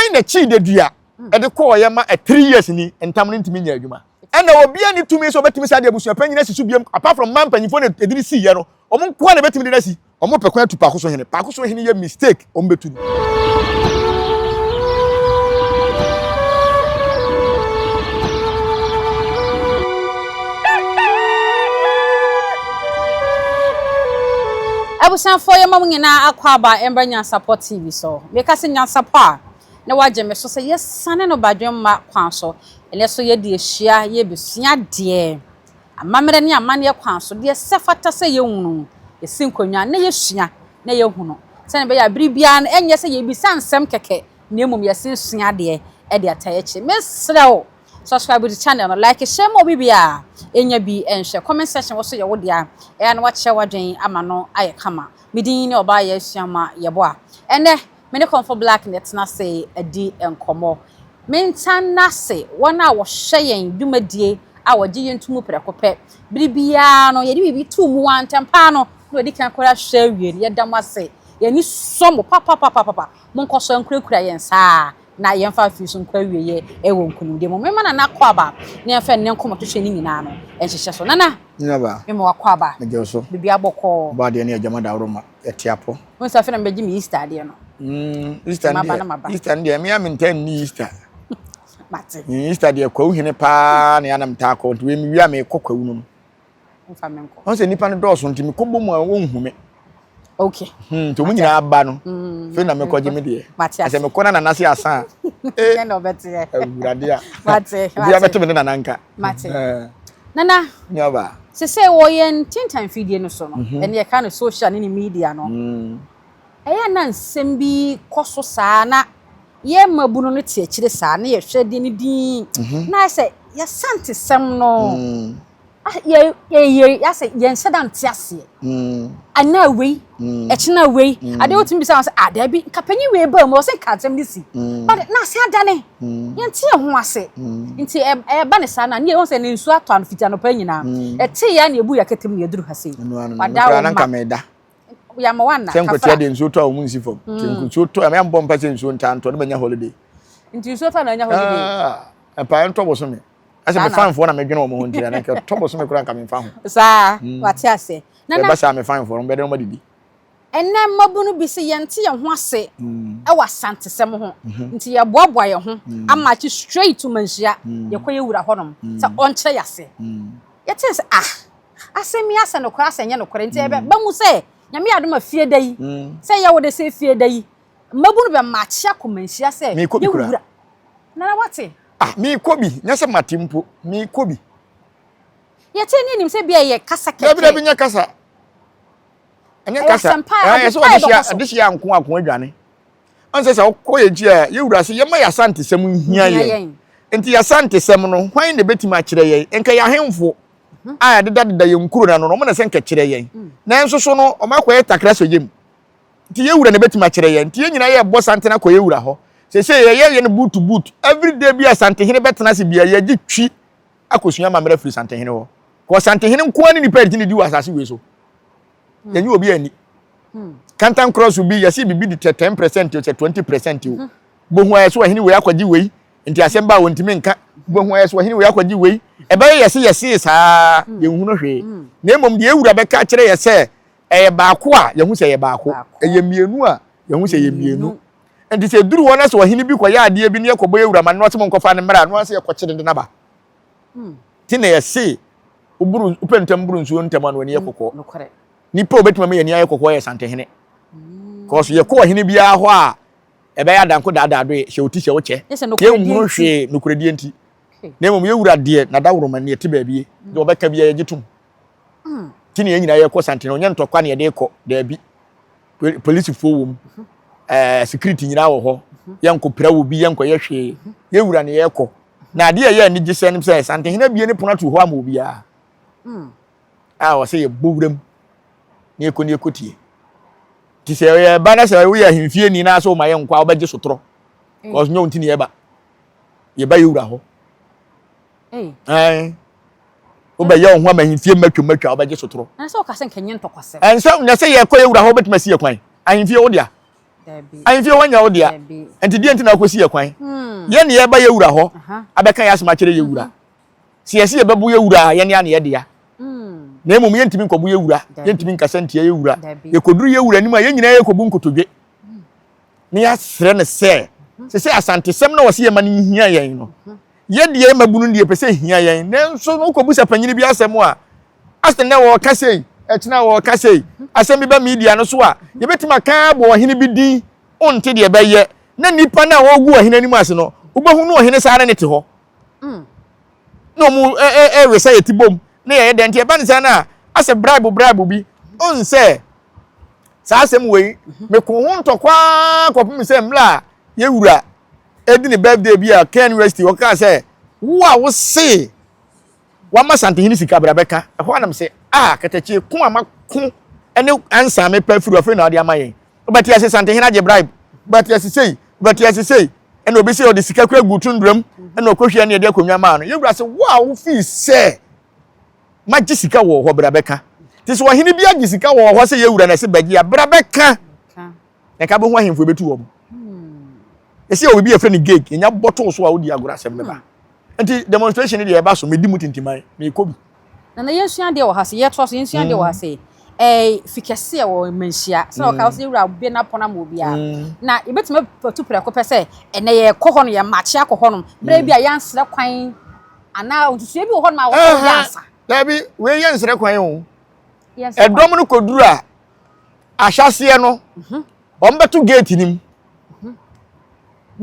Hwan na kyii dadua de kɔɔeɛ ma 3 years ni ntam no ntumi nyɛ adwuma? Ɛna obiara nni tumi sɛ ɔbɛtumi saa de abusua panyin asi so biom apart from mmaa mpanyinfoɔ na ɛde no siiɛ no, wɔn nkoa na ɛbɛtumi de no asi. Wɔn pɛ kwan atu Paako so hene. Paako so hene yɛ mistake wɔn bɛtu no. Abusuafoɔ yɛma mo nyinaa akwaaba mbra Nyansapɔ TV so. Meka sɛ Nyansapɔ a, na wagye me so sɛ yɛsane no badwemma kwan so. Ɛnɛ so yɛde ahyia yɛrebɛsua adeɛ. Amammerɛ ne amanneɛ kwan so, deɛ ɛsɛ fata sɛ yɛhunu, yɛsi nkonnwa na yɛsua na yɛhunu. Sɛdeɛ ɛbɛyɛ a bere biara no ɛnyɛ sɛ yɛbisa nsɛm kɛkɛ na mmom yɛsen sua adeɛ de ata akyi. Mesrɛ wo, subscribe to channel no, like, share ma obi biara ɛnya bi nhwɛ. Comment section wɔ so yɛ wo dea, ɛyɛ a na wakyerɛ w'adwene ama no ayɛ kama. Me din ne Ɔbaa Yɛasua Ma Yɛboa. Ɛnnɛ, me ne Kɔmfo Black na ɛtena ase adi nkɔmmɔ. Mentan no ase, wɔn a wɔhwɛ yɛn dwumadie a wɔgye yɛn to mu prɛko pɛ. Bere biara no, yɛde biribi to mu ara, ntɛm pa ara no, na wɔadi kan koraa ahwɛ awie no. Yɛda mo ase. Yɛn ani sɔ mo papapapapa. Monkɔ so nkurakura yɛn saa na yɛmfa afiri so nkɔ awieeɛ wɔ nkonimdie mu. Memma Nana Akwaaba na yɛmfa nnɛ nkɔmmɔtwetwe no nyinaa no nhyehyɛ so. Nana! Nyinaba. Mema w'akwaaba. Megye wo so. Biribiara bɔkɔɔ. Ɔbɔ adeɛ ne agya ma daworo ma yɛte apɔ. Wohu sɛ afei na mebɛgye me Easter adeɛ no. Mm, Easter no deɛ, Easter no deɛ, me a mentaa nni Easter. Mate. Mm, Easter deɛ kwawu hene paa na yɛanam taa kɔ nti wei mewie a mekɔ kwawu no mu. Mfa me nkɔ. Wɔn sɛ nnipa no dɔɔso nti mekɔ bɔ mu a wɔnhu me. Okay. Hmm, nti wɔn nyinaa ba no. Hmm. Afei na mekɔgye me deɛ. Mate ase. Sɛ mekɔ na nana se asa a. Eh. Nyɛ na ɔbɛteɛ. Awurade a. Mate. Obiara bɛte me ne nana nka. Mate. Eh. Nana. Nyaba. Sesei wɔ yɛn ntintan mfidie no so no, mhm. ɛne yɛka no social ne ne media no, mm. ɛyɛ na nsɛm bi kɔ so saa na yɛn mmabunu no te akyire saa na yɛhwɛ deɛ no din mhm. na ayɛ sɛ yɛsantesɛm no mm. Yɛ yɛ yɛ sɛ yɛnhyɛ da nte aseɛ. Anaa wei, ɛkyena wei, adeɛ wotumi bisa wɔn sɛ ah daabi nka panyin wei baa mu ɔsɛ nka asɛm no si. But na ase adane. Yɛnte yɛn ho ase. Nti ɛba ne saa na ne yɛhu sɛ ne nsuo atɔ ano fiti anɔpa nyinaa. Ɛte yɛ na ebu yɛ kɛtɛm na yɛduru ha sei. Wada wo ma. Yɛama wanna. Sɛ nkwatia deɛ nsuo tɔ a wɔn nsi fam. Nti nsuo tɔ a mɛ mbɔ mpa sɛ nsuo ntaa ntɔ ne ma nya holiday. Nti nsuo tɔ na nya holiday. Mpaeɛ ntɔ bosome. Ɛsɛ me fanfoɔ na medwene wɔn ho nti na nka tɔ bosome koraa nka memfa ho. Saa, mm. wate ase. Nana, ɛba saa me fanfoɔ no bɛde wɔn adidi. Ɛnɛ mmabunu bi sɛ yɛnte yɛn ho ase mm. ɛwɔ asantesɛm ho mm-hmm. nti yɛboaboa yɛn ho mm. ama akyi straight to manhyia yɛkɔ yɛ wura hɔnom sɛ ɔnkyerɛ yɛ ase. Yɛte sɛ ah asɛm yi asɛ nokorɛ asɛ nyɛ nokorɛ nti ɛbɛ mu sɛ nyame yɛ adom a fie da yi sɛ yɛwo de sɛ fie da yi Mmabunu bɛ makye akɔ manhyia sɛ Meekɔ bi yɛ koraa. wura. Nana wate? Ah, meekɔ bi, nyɛ sɛ mate mpo, meekɔ bi. Yɛte ne yɛnim sɛ bia ɛyɛ kasa kɛkɛ. Dabi dabi nyɛ kasa. Ɛnyɛ Ɛyɛ kasa. asɛmpa a, Ɛɛ, ade sɛ pa a ɔde hyia, ɛbɛkɔ so. ade hyia nko ako adwane. Ɔn sɛ sɛ wokɔ yɛn akyi a, yɛ wura sɛ yɛma yɛ asantesɛm nhia Nhia yɛn. yɛn. Nti yɛ asantesɛm no, hwan na ebetumi akyerɛ yɛn? Nka yɛ ahemfo a ɛdedadeda yɛn nkuro no ano no, wɔn na ɛsɛ nka kyerɛ yɛn. Nanso so no, wɔn akɔyɛ takra sɛ yam. Nti yɛn wura na ebetumi akyerɛ yɛn. Nti yɛn nyinaa yɛbɔ santene akɔ yɛn wura hɔ. Seesei yɛyɛ yɛn boot to boot. Every day bi a santehene bɛtena ase bia yɛgye twi akosua amammerɛ firi santehene hɔ. Kɔ santehene nko ara ne nipa a yɛgye ne di wɔ asase wei so. Hmm. Yɛnye obi ani. Hmm. Kantankorɔ so bi yɛse bibi de tɛ 10% o sɛ 20% o. Hmm. Bohu ayɛ so ɔhene wei akɔgye wei. Nti asɛm ba a wɔntumi nka. Bohu ayɛ so ɔhene wei akɔgye wei. Ɛbɛyɛ yɛse yɛse saa yɛnhunu hwee. Na mmom deɛ ewura bɛka akyerɛ yɛ sɛ Ɛyɛ baako a, yɛhu sɛ ɛyɛ baako. Ɛyɛ mmienu a, yɛhu sɛ ɛyɛ mmienu. Nti sɛ ɛduru hɔ na sɛ ɔhene bi kɔyɛ adeɛ bi ne yɛkɔbɔ yɛ wura ma no na ɔse monkɔfa no mmra a, no ara sɛ yɛkɔkyere de no aba. Hmm. Nti na yɛse woburu wopɛ ntam buru nsuo ntam a na w'ani yɛ hmm, kɔkɔɔ. Nipa a obɛtumi ama yɛn ani ayɛ kɔkɔɔ yɛ Santehene. Hmm. Kɔɔso yɛkɔ ɔhene biara hɔ a ɛbɛyɛ adanko daadaa doe hyɛ wo ti hyɛ wo kyɛ. Yɛnhunu hwee nokorɛdie nti. Na mmom yɛwura deɛ n'adaworoma ne ɛte baabie. Deɛ ɔbɛka biara yɛgye tom. Ti na yɛn nyinaa yɛkɔ santene ɔnyɛ ntɔkwa na yɛde kɔ daabi polisifoɔ wɔ mu ɛɛ security nyinaa wɔ hɔ yɛnkɔ pira wɔ bi yɛnkɔ yɛ hwee yɛwura na yɛkɔ na adeɛ a ɛyɛ anigye sɛ no sɛ santehene abie ne pono ato hɔ ama obiara a ɔsɛ yɛbɔ wuram na yɛkɔ na yɛkɔ tie nti sɛ yɛba na sɛ woyɛ ahemfie ni na sɛ woma yɛnkɔ a wobɛgye sotorɔ kɔs nyɛ wo nti na yɛba yɛba yɛwura hɔ Ɛn. Wobɛyɛ wo ho ama ahemfie mmatwa mmatwa wobɛgye sotorɔ. Na sɛ ɔka sɛ nkɛnyɛ ntɔkwasɛm. Ɛnsɛ na sɛ yɛkɔ yɛ wura hɔ wobɛtumi asi yɛ kwan. Ahemfie wo dea. Ahemfie hɔ nyɛ wo dea. Nti deɛ nti na wokɔsi yɛ kwan? Yɛn ne yɛba yɛ wura hɔ abɛka yɛ asɛm akyerɛ yɛ wura. Sɛ yɛse yɛbɛbo yɛ wura a, yɛne a na yɛ dea. Na mmom yɛntumi nkɔbo yɛ wura, yɛntumi nkasa ntia yɛ wura. Yɛkɔduru yɛ wura anim a, yɛn nyinaa yɛkɔbu nkotodwe na yɛasrɛ no sɛ, sɛ sɛ Asantesɛm na wɔse yɛma no nhia yɛn no, yɛ deɛ mmabunu deɛ pɛ sɛ hia yɛn. Nanso no wokɔbusa panyini bi asɛm a, asɛ nnɛ wɔreka sei, ɛkyena wɔreka sei, asɛm bi ba media no so a, yɛbɛtumi aka abɔ ɔhene bi din, wonte deɛ ɛbɛyɛ. Na nnipa no a wɔregu ɔhene anim ase no, wobɛhu no ɔhene saa ne ne te hɔ. Na wɔn ɛresa yɛ ti bom na yɛyɛ dɛn nti ɛba ne saa no a, asɛ bribe bribe bi, ɔn sɛ saa asɛm wei, meko ho ntɔkwa kɔpem sɛ mmerɛ a yɛwura ɛdi ne birthday bi a Ken University ɔkaa sɛ wo a wose wama Santehene sika bra bɛka ɛhɔ anam sɛ a katakyie ko a mako ne ansa a mepɛ afiri afei na ɔde ama yɛn wobɛte ase Santehene agye bribe wobɛte ase sei wobɛte ase sei ɛna obi sɛ ɔde sika kura gu tunduram ɛna ɔkɔhwia ne ɛde akonnwa maa no yɛwura sɛ wo a wofii sɛ magye sika wɔ hɔ bra bɛka te sɛ ɔhene bi agye sika wɔ hɔ sɛ yɛwura na ɛsɛ bɛgye a bra bɛka na nka bɛhu ahemfo ɛbɛtu wɔn ɛsɛ yɛ obi yɛfrɛ no gig yɛnya bɔtoo so a wodi agorɔ asɛm bɛba hmm. nti demonstration deɛ ɛba so medi mu tintiman mekɔ bi na na yɛnsua adeɛ wɔ ha se yɛtoa so yɛnsua adeɛ wɔ ha se ɛɛ fi kɛseɛ wɔ mmanhyia sɛ ɔka sɛ yɛwura bie n'apɔn ama obiara hmm. na yɛbɛtumi atu prɛko pɛ sɛ ɛnɛ yɛkɔ hɔ no yɛmakye akɔ hɔ nom berɛ bi a yɛansrɛ kwan anaa nsusuɛ bi wɔ hɔ nom a wɔsɛ yɛ ansa dabi wei yɛ nsrɛ kwan o ɛdɔm no kɔduru a ahyɛaseɛ no wɔn bɛto gate no mu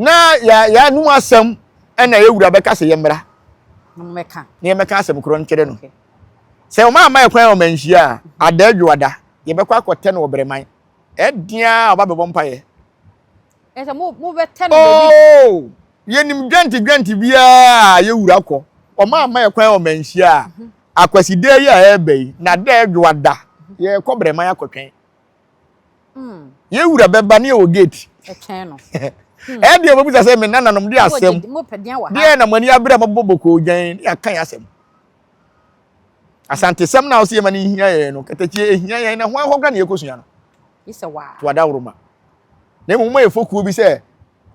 na yɛanum asɛm ɛna yɛ wura bɛka sɛ yɛmmra na yɛmmɛka asɛm korɔ nkyerɛ no sɛ wɔn ama yɛ kwan wɔn anhyia a ada adwoada yɛbɛkɔ akɔtɛ no wɔ brɛman ɛdeɛ a ɔba bɛbɔ mpaeɛ oh yɛnim dwɛnti dwɛnti biara yɛ wura kɔ wɔn ama yɛ kwan wɔn anhyia a Akwasida yi a ɛreba yi, na da adwoada, yɛrekɔ Brɛman akɔtwɛn. Hmm. Yɛn wura bɛba ne yɛwɔ gate. Ɛtwɛn no. Hmm. Ɛdeɛ wɔbɛbisa sɛ me nananom de asɛm. Deɛ na mo ani abere a mobɔ bɔkɔɔ gyan ne yɛaka yɛn asɛm. Asantesɛm na ɔsɛ yɛma no hia yɛn no, katakyie ehia yɛn na ho ahɔ na yɛkɔsua no. To adaworoma. Na mmom mo yɛ fokuo bi sɛ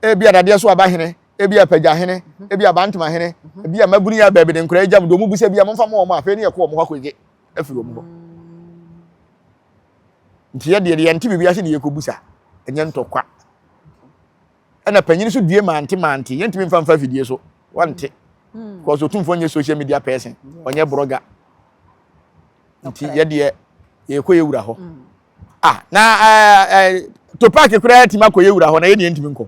ebi adadeɛ so aba hene ebi apagya hene mhm. ebi abantoma hene mhm. ebi amabunu yɛ baabi de nkora agya mu de wɔn bu sɛ bi a momfa mo wɔn afei ne yɛkɔ wɔn hɔ akɔgye afiri wɔn hɔ mm. nti yɛ deɛ yɛnte biribi ase ne yɛkɔbusa ɛnyɛ ntɔkwa ɛna panyin so due mante mante yɛntumi mfa mfa afidie so wɔnte mm. because otumfoɔ nyɛ social media person ɔnyɛ blogger nti yɛ deɛ yɛkɔ yɛ wura hɔ mm. ah na ɛɛ eh, eh, topaaki koraa tumi akɔ yɛ wura hɔ na yɛ deɛ ntumi nkɔ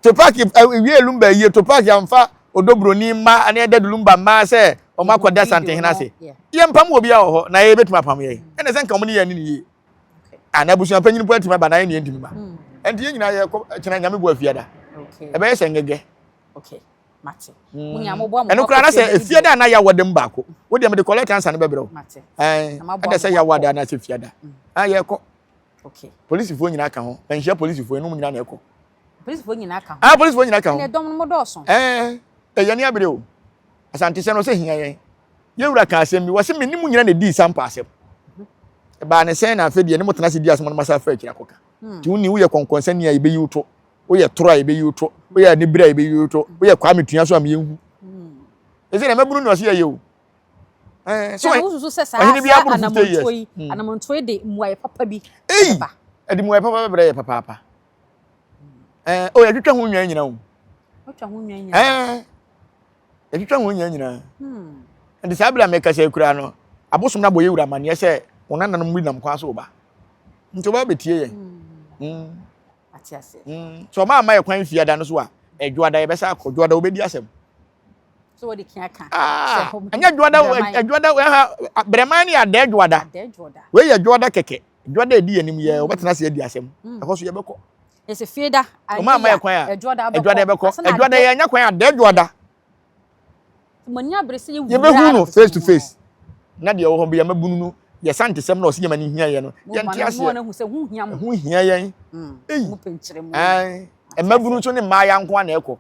Topac wie Lumba yie Topac amfa Odobroni mma ne Ɛdɛ Lumba mma sɛ wɔn akɔda Santehene ase. Yɛmpam wɔ biara wɔ hɔ na yɛbɛtumi apam yɛn. Ɛna sɛ nka wɔn ne yɛn ani ne yie. Ana abusua panyin mpo atumi aba na yɛn ne yɛntumi ma. Ɛnti yɛn nyinaa yɛkɔ kyena Nyame boa fiada. Ɛbɛyɛ sɛ ngɛgɛ. Ɛno koraa na sɛ efiada anaa yɛawɔ dɛm baako. Wo deɛ mede collect ansa no bɛbrɛ wo. Ɛda sɛ yɛawɔ ada anaasɛ fiada. Yɛkɔ. Okay. Polisifoɔ nyinaa ka ho. Manhyia polisifoɔ, ɛnum nyinaa na ɛkɔ. Polisifoɔ nyinaa ka ho. Ah, polisifoɔ nyinaa ka ho. Ɛnna ɛdɔm no mo dɔɔso. Ɛɛ, ɛyɛ ne abere o. Asante sɛ no sɛ hia yɛn. Yɛwura ka asɛm bi, wɔse me ne mu nyinaa na ɛdii sampa asɛm. Ɛbaa ne sɛn na afei deɛ ne mo tena ase di asɛm no masa afa akyiri akɔka. Hmm. Nti wonni woyɛ kɔnkɔnsani a yɛbɛyi wo to, woyɛ toro a yɛbɛyi wo to, woyɛ anibere a yɛbɛyi wo to, woyɛ Kwame Tua so a meyɛnhu. Hmm. Ɛsɛ na mɛbunu ne ɔse yɛyɛ o. Eh, so wosusu sɛ saa saa anamontuo yi hmm. anamontuo yi de mmuaeɛ papa bi bɛba ɛde mmuaeɛ papa bɛbrɛ yɛ papaapa ɛɛ eh, o yɛtwitwa ho nwan nyinaa o wotwa ho nwan nyinaa ɛɛ yɛtwitwa ho nwan nyinaa hmm. nti saa bere a mekasa ekura no abosom no abɔ yɛ wura amaneɛ sɛ wɔn nananom bi nam kwan so ba nti wɔba bɛtie yɛn hmm. sɛ ɔma ama yɛ kwan fiada no so a ɛdwoada yɛbɛsa akɔ dwoada wobɛdi asɛm So wɔde kia ka. Ah, ɛnyɛ dwoada ɛdwoada ɛha brɛman ne adɛ dwoada. Wei yɛ dwoada kɛkɛ. Dwoada edi anim yɛ wɔbɛtena ase adi asɛm. Mm. Ɛhɔ so yɛbɛkɔ. Ɛsɛ fie da. Ɔmo ama yɛ kwan a ɛdwoada bɛkɔ. Ɛdwoada yɛ nya kwan adɛ dwoada. Yɛbɛhu no face to face. Na deɛ ɛwɔ hɔ bi yɛmɛbunu no yɛ santesɛm na ɔsi yɛn ani hia yɛn no. Yɛn ti aseɛ. Ɛho hia yɛn. Eyi. Ɛmɛbunu nso ne mmaa nko na ɛkɔ.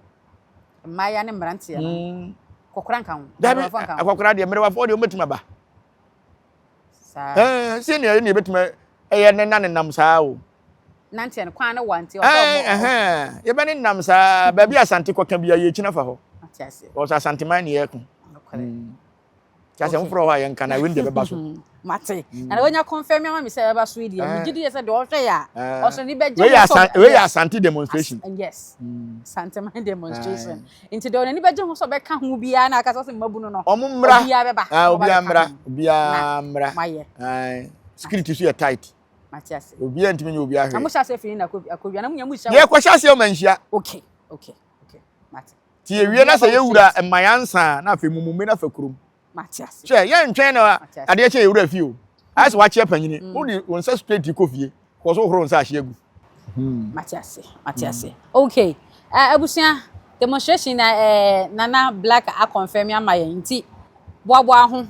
Mmaayewa ne mmeranteɛ no. Mm. Kɔkora nka ho. Dabi, akɔkora deɛ mmerewafoɔ deɛ wɔbɛtumi aba. Saa. Ɛɛ sɛ nea ɛne ebɛtumi ɛyɛ ne na nenam saa o. Nanteɛ no kwan no wa nti ɔsɛ ɔmo. Ɛhɛn, yɛbɛne nam saa baabi Asante kɔka bia yɛkyina fa hɔ. Ɔsɛ Asanteman ne yɛko. Nti asɛm foforɔ wɔ hɔ a yɛnka na wei deɛ ɛbɛba so. Mate. Na na wanya confirm ama me sɛ ɛbɛba so yi deɛ, megye di sɛ deɛ ɔhwɛ yɛ a, ɔso ne bɛgye Wei yɛ wei yɛ Asante demonstration. Yes. Asante man demonstration. Nti deɛ ɔnani bɛgye ho sɛ ɔbɛka ho biara na aka sɛ ɔsɛ mmabunu no. Ɔmo mmra. Obiara bɛba. Ah, obiara mmra. Obiara mmra. Mayɛ. Security so yɛ tight. Mate ase. Obiara ntumi nyɛ obiara hwee. Na mo hyɛ aseɛ firi na akɔwia na mo nya mo hyia. Yɛ kɔ hyɛ aseɛ ɔma nhyia. Okay. Okay. Okay. Mate. Nti yɛwie na sɛ yɛwura mma yɛansa a, na afei mumumi no afa kurom. Hwɛ, yɛntwɛn na adeɛ kyɛ yɛwura fie o. Ayɛ sɛ wakyeɛ panyini. Mm. Wode wo nsa straight kɔ fie. Kɔ so horo nsa ahye agu. Hmm. Mate ase, mate ase. Okay, uh, abusua, demonstration na uh, Nana Black akɔnfɛm ama yɛn nti boaboa ho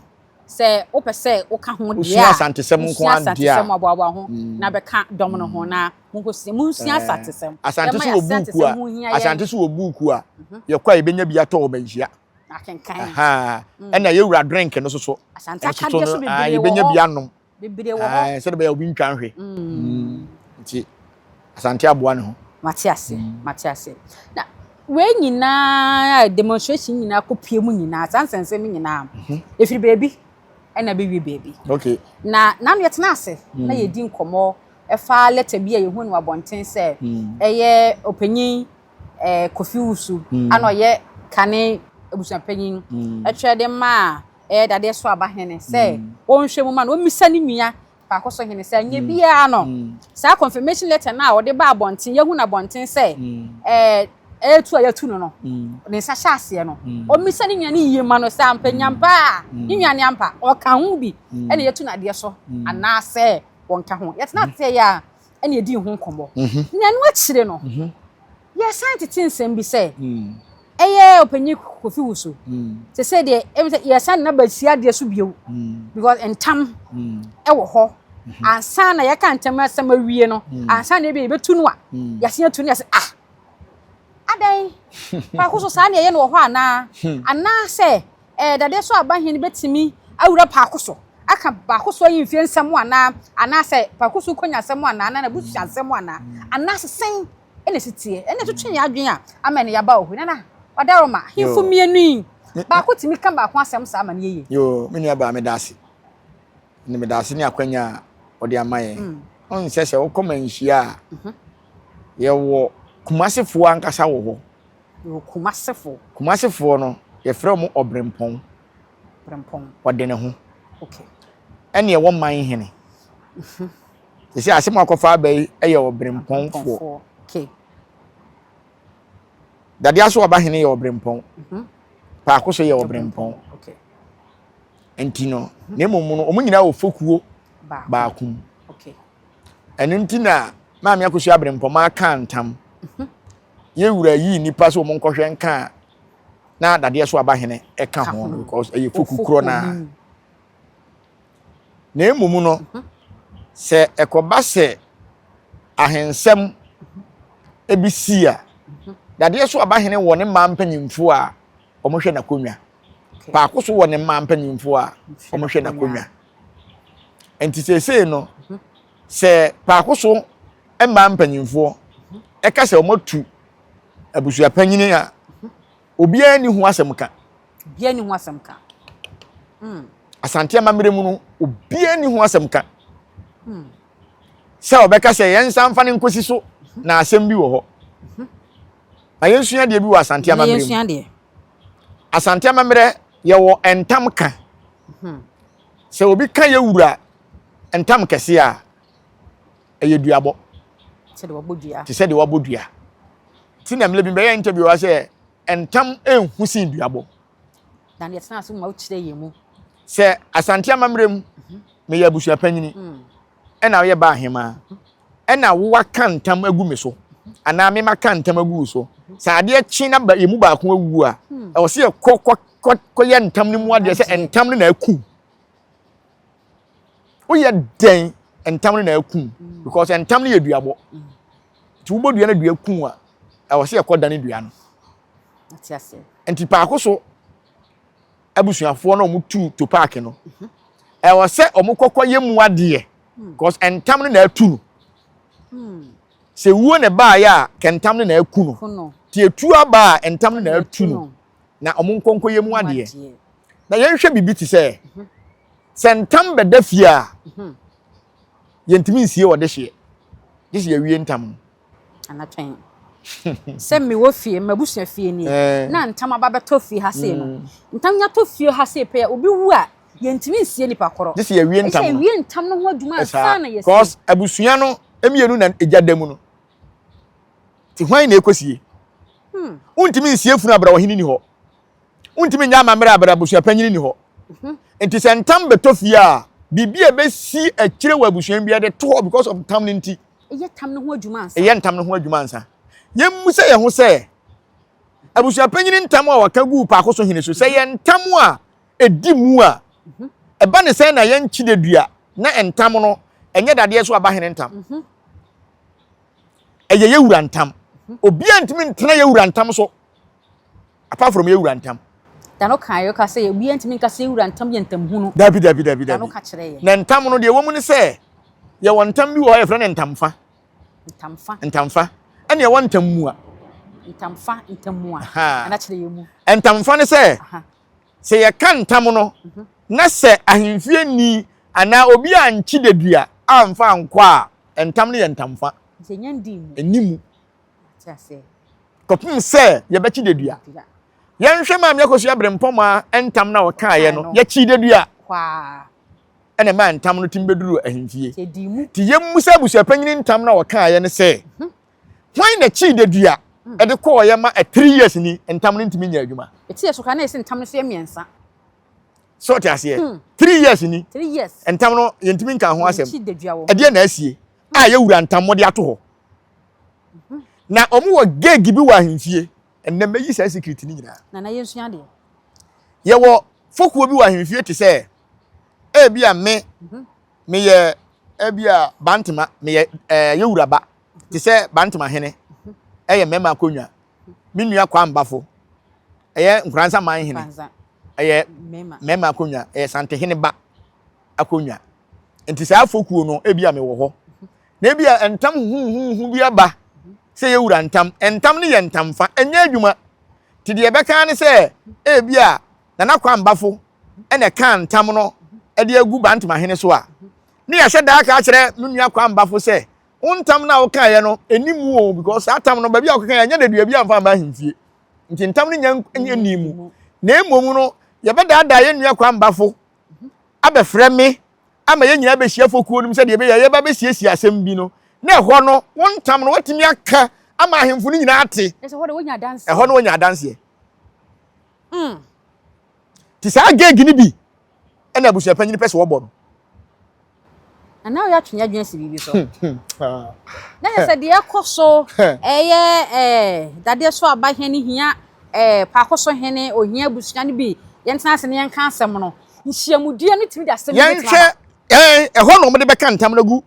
Sɛ wopɛ sɛ woka ho deɛ a, wosua Asantesɛm nko wosua ara deɛ a. Asantesɛm a, boaboa ho na bɛka dɔm no ho na monkɔsua, monsua Asantesɛm. Asante Yɛma so yɛ wɔ buuku Asantesɛm a, ho hia yɛn. Asante so wɔ buuku a, yɛkɔ a yɛbɛnya bi atɔ wɔ Manhyia. Akenkan. Ahaa. Ɛna yɛwura drink no nso so. Asante Ɛno nso so akadeɛ so no, ah, bebree wɔ yɛbɛnya hɔ. bi anom. Bebree wɔ hɔ. Ah, sɛdeɛ ɛbɛyɛ a obi ntwa nhwe. Nti Asante aboa ne ho. Mate ase, mate ase. Na wei nyinaa demonstration nyinaa kɔpue mu nyinaa, saa nsɛnsɛm yi nyinaa, ɛfiri baabi ɛna bɛwie baabi. Okay. Na nano yɛtena ase na yɛdi nkɔmmɔ ɛfa lɛta bi a yɛhu no abɔnten sɛ ɛyɛ ɔpanyin eh, Kofi Wusu ana ɔyɛ kane abusuapanyin ɛtwerɛ de maa ɛyɛ dadeɛ so aba hene sɛ ɔnhwɛ mu ma no, ɔmmisa ne nua Faako so hene sɛ anyɛ biara no, saa confirmation letter no a ɔde ba abɔnten, yɛahu no abɔnten sɛ ɛɛ ɛretu a yɛatu no no, ne nsa hyɛ aseɛ no, ɔmmisa ne nua no yie ma no sɛ ampa nyampa a ne nua no ampa ɔka ho bi ɛna yɛatu no adeɛ so anaasɛ wɔnka ho. Yɛtena aseɛ yɛ a ɛna yɛdii ho nkɔmmɔ. Na ɛno akyire no, yɛsan tete nsɛm bi sɛ ɛyɛ ɔpanyin Kofi Wusu. Te sɛ deɛ ɛmi sɛ yɛsan de n'aba si adeɛ so bio because ntam ɛwɔ hɔ ansa na yɛka ntam asɛm awie no ansa na ebi yɛbɛtu no a yɛasen atu no yɛsɛ ah adɛn faako so saa na ɛyɛ no wɔ hɔ anaa anaasɛ Ɛɛ, dadeɛ so aba he no betumi awura paako so aka baako so ayi mfie nsɛm anaa, anaasɛ paako so nkonya asɛm anaa, anaa n'abusua asɛm anaa, anaasɛ sɛn na esi teɛ? Ɛnna ɛtwetwe yɛn adwene a ama ɛnnɛ yɛaba wɔ hɔ yi. Nana, Ɔdaroma, ahemfo Yoo. mmienu yi, baako tumi ka baako asɛm saa ma no yɛ yie? Yoo, me nua baa, meda ase. Ne meda ase ne akwanya a wɔde ama yɛn. Ɔn sɛ sɛ wokɔ manhyia a, yɛwɔ Kumasefoɔ ankasa wɔ hɔ. Yɛwɔ Kumasefoɔ. Kumasefoɔ no, yɛfrɛ wɔn Ɔbrempɔn. Brempɔn. Ɔde ne ho. Okay. Ɛne ɛwɔ man hene. Mhm. Sɛ asɛm akɔfa aba yi yɛ Ɔbrempɔnfoɔ. Okay. Dadeɛ so ɔba hene yɛ Ɔbrempɔn. Mhm. Paako so yɛ Ɔbrempɔn. Okay. Nti no, na mmom no, wɔn nyinaa wɔ fokuo baako mu. Okay. Ɛno nti na Maame Akosua Abrempɔn aka ntam. Mhm. Yɛ wura yii nnipa sɛ wɔn nkɔhwɛ nka a na dadeɛ so aba hene ɛka ho no because ɛyɛ foku korɔ naa. Na mmom no, mhm. sɛ ɛkɔba sɛ ahensɛm ebi si a, mhm. dadeɛ so aba hene wɔ ne mmaa mpanyinfoɔ a wɔhwɛ n'akonnwa. Paako so wɔ ne mmaa mpanyinfoɔ a wɔhwɛ n'akonnwa. Nti seesei no, mhm. sɛ paako so mmaa mpanyinfoɔ ɛka sɛ wɔatu abusuapanyini a, obiara nni ho asɛm ka. Obiara nni ho asɛm ka. Hmm. Asante amammerɛ mu no, obiara nni ho asɛm ka. Hmm. Sɛ ɔbɛka sɛ yɛn nsa mfa no nkosi so na asɛm bi wɔ hɔ. Na yɛnsua deɛ bi wɔ Asante amammerɛ mu. Asante amammerɛ yɛwɔ ntam ka. Hmm. Sɛ obi ka yɛ wura ntam kɛse a, ɛyɛ duabɔ. Te sɛ deɛ wabɔ dua. Ti na mmerɛ bi bɛyɛ interview wa sɛ ntam nhu sin duabɔ. Na deɛ tena ase ma wokyerɛ yɛn mu. Sɛ Asante amammerɛ mu, mhm. meyɛ abusua panyini, mm. ɛna woyɛ ba ahemaa, mhm. ɛna wowaka ntam agu me so, mhm. anaa me maka ntam agu wo so. Sɛ adeɛ kye na yɛn mu baako awu a, hmm. ɛwɔ sɛ yɛkɔ kɔ kɔyɛ ntam no mu adeɛ sɛ ntam no na aku. Woyɛ dɛn ntam no na aku because ntam no yɛ duabɔ. Nti wobɔ dua no dua ku a, ɛwɔ sɛ yɛkɔ dane dua no. Nti paako so abusuafoɔ na wɔn tu to paaki no, mhm. ɛwɔ sɛ wɔn kɔkɔ yɛ mu adeɛ hmm. because ntam no na atu no. Hmm. Sɛ wuo na ɛbaeɛ a, kɛ ntam no na aku no. Nti etuo aba a, ntam no na atu no. Na wɔn nkɔ nkɔyɛ mu adeɛ. Na yɛnhwɛ biribi te sɛ, sɛ ntam bɛda fie a, yɛntumi nsie ɔdehyeɛ. Gye sɛ yɛwie ntam no. Anatwɛn. Sɛ mewɔ fie, m'abusua fie nie, na ntam aba bɛtɔ fie ha sei no. Ntam nya tɔ fie ha sei pɛ a, obi wu a, yɛntumi nsie nipa korɔ. Gye sɛ yɛwie ntam no. Yɛwie ntam no ho adwuma ansa na yɛsie. Cause abusua no mmienu na egya da mu no. Ti hwan na ekosie? Wontumi nsie funu abira ɔhene ni hɔ. Wontumi nyɛ amammerɛ abira abusua panyin ni hɔ. Nti sɛ ntam bɛtɔ fie a, biribi a ɛbɛsi akyire wɔ abusua bi de to hɔ because of ntam no nti. Ɛyɛ ntam no ho adwuma ansa. Ɛyɛ ntam no ho adwuma ansa. Yɛmmu sɛ yɛn ho sɛ abusua panyin ntam a wɔka guu paako so hene so sɛ yɛ ntam a ɛdi mu a, ɛba ne sɛn na yɛnkyi dadua na ntam no ɛnyɛ dadeɛ so aba hene ntam. Ɛyɛ yɛwura ntam. Obiara ntumi ntena yɛwura ntam so apart from yɛwura ntam. Dano kan yɛ ka sɛ obiara ntumi nka sɛ yɛwura ntam yɛ ntam hunu. Dabi dabi dabi dabi. Dano ka kyerɛ yɛ. Na ntam no deɛ ɛwɔ mu ne sɛ yɛwɔ ntam bi wɔ hɔ yɛfrɛ no ntamfa. Ntamfa. Ntamfa. Ɛna ɛwɔ ntammua. Ntamfa, ntammua. Ɛna kyerɛ yɛ mu. Ntamfa ne sɛ sɛ yɛka ntam no na sɛ ahemfie ni anaa obi ankye dadua amfa ankɔ a, ntam no yɛ ntamfa. Ɛnni mu. Kɔpem sɛ yɛbɛkye dadua. Yɛnhwɛ Maame Akosua Brempɔmaa ntam no a ɔkaeɛ no, yɛkyee dadua. Ɛna ɛmaa ntam no tumi bɛduruu ahemfie. Nti yɛmmu sɛ abusuapanyini ntam no a ɔkaeɛ no sɛ, hwan na kyii dadua ɛde kɔɔyɛ ma 3 years ni ntam no ntumi nyɛ adwuma. Ɛti yɛ so koraa na yɛsɛ ntam no so yɛ mmiɛnsa. Sɛ ɔte aseɛ, 3 years ni ntam no yɛntumi nka ho asɛm. Ɛdeɛ na asie a yɛwura ntam mɔde ato hɔ. Na wɔn wɔ gig bi wɔ ahemfie. Ɛnnɛ mɛyi saa secret no nyinaa. Nana yɛnsua adeɛ. Yɛwɔ fokuo bi wɔ ahemfie te sɛ ebi a me meyɛ ebi a bantama meyɛ ɛɛ yɛwura ba te sɛ bantama hene ɛyɛ mmarima akonnwa. Me nua Kwambafo ɛyɛ Nkoranza man hene ɛyɛ mmarima akonnwa ɛyɛ Santehene ba akonnwa. Nti saa fokuo no ebi a mewɔ hɔ. Na ebi a ntam huhuhu bi aba sɛ yɛwura ntam. Ntam no yɛ ntamfa, ɛnyɛ adwuma. Nti deɛ ɛbɛka ne sɛ ebi a Nana Kwambafo ɛna ɛka ntam no ɛde agu Bantamahene so a, ne yɛahyɛ da aka akyerɛ me nua Kwambafo sɛ wo ntam no a wokaeɛ no ɛni mu o, because saa tam no baabi a wokekaeɛ ɛnyɛ dadua bi amfa amma ahemfie. Nti ntam no nya nni mu. Na mmom no yɛbɛdaadaa yɛn nua Kwambafo abɛfrɛ me ama yɛn nyinaa bɛhyia fokuo no mu sɛdeɛ ɛbɛyɛ yɛba bɛsiesie asɛm bi no, na ɛhɔ no wo ntam no watumi aka ama ahemfo no nyinaa ate. Ɛhɔ no wɔnya adanseɛ. Nti saa gig no bi ɛna abusuapanyin pɛ sɛ wɔbɔ no. Na na ɔyɛ atwe adwene si biribi so. Na yɛ sɛ deɛ ɛkɔ so ɛyɛ ɛɛ dadeɛ so aba hene hia ɛɛ paako so hene ohia abusua no bi yɛntena ase ne yɛnka asɛm no. Nhyiamudie no tumi de asɛm bi bɛtena Yɛnhwɛ ɛɛ ɛhɔ na wɔde bɛka ntam no agu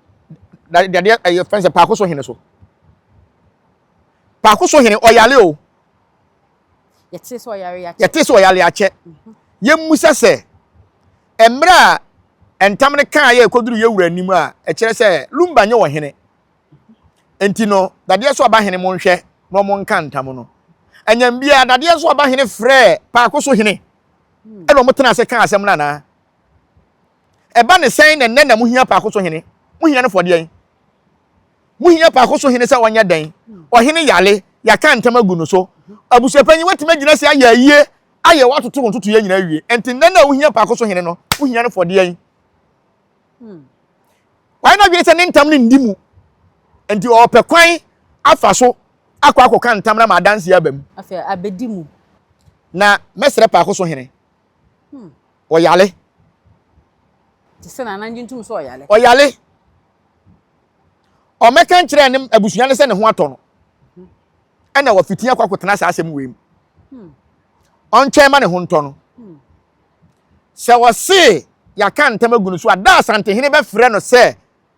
dadeɛ ɛyɛ fɛn sɛ paako so hene so. Paako so hene ɔyale o. Yɛte sɛ ɔyare akyɛ. Yɛte sɛ ɔyare akyɛ. Yɛmmusa sɛ, mmerɛ a ntam no kaa yɛ ɛkɔduru yɛ wura anim a, ɛkyerɛ sɛ Lumba nyɛ ɔhene. Nti no, dadeɛ so aba hene monhwɛ na ɔmo nka ntam no. Anyam biara, dadeɛ so aba hene frɛɛ paako so hene ɛna ɔmo tena ase kaa asɛm no anaa? Ɛba ne sɛn na nnɛ na mohia paako so hene? Mohia no fɔdeɛn? Mohia paako so hene sɛ ɔnyɛ dɛn? Ɔhene yare, yɛaka ntam agu no so. Abusuapanyin, woatumi agyina ase ayɛ ayie, ayɛ woatoto wo ntotoeɛ nyinaa awie. Enti nnɛ no a wohia paako so hene no, wohia no fɔdeɛn? Wayɛ n'adwene sɛ ne ntam no nni mu. Enti ɔrepɛ kwan afa so akɔ akɔka ntam no ama adanseɛ aba mu. Afei abɛdi mu. Na mɛsrɛ paako so hene. Ɔyare. Te sɛ Nana ngye ntom sɛ ɔyare. Ɔyare. Ɔmmɛka nkyerɛɛ ne abusua no sɛ ne ho atɔ no. Ɛna wafiti akɔ akɔtena saa asɛm wei mu. Ɔntwɛn ma ne ho ntɔ no. Sɛ ɔse yɛaka ntam agu no so a, da Asantehene bɛfrɛ no sɛ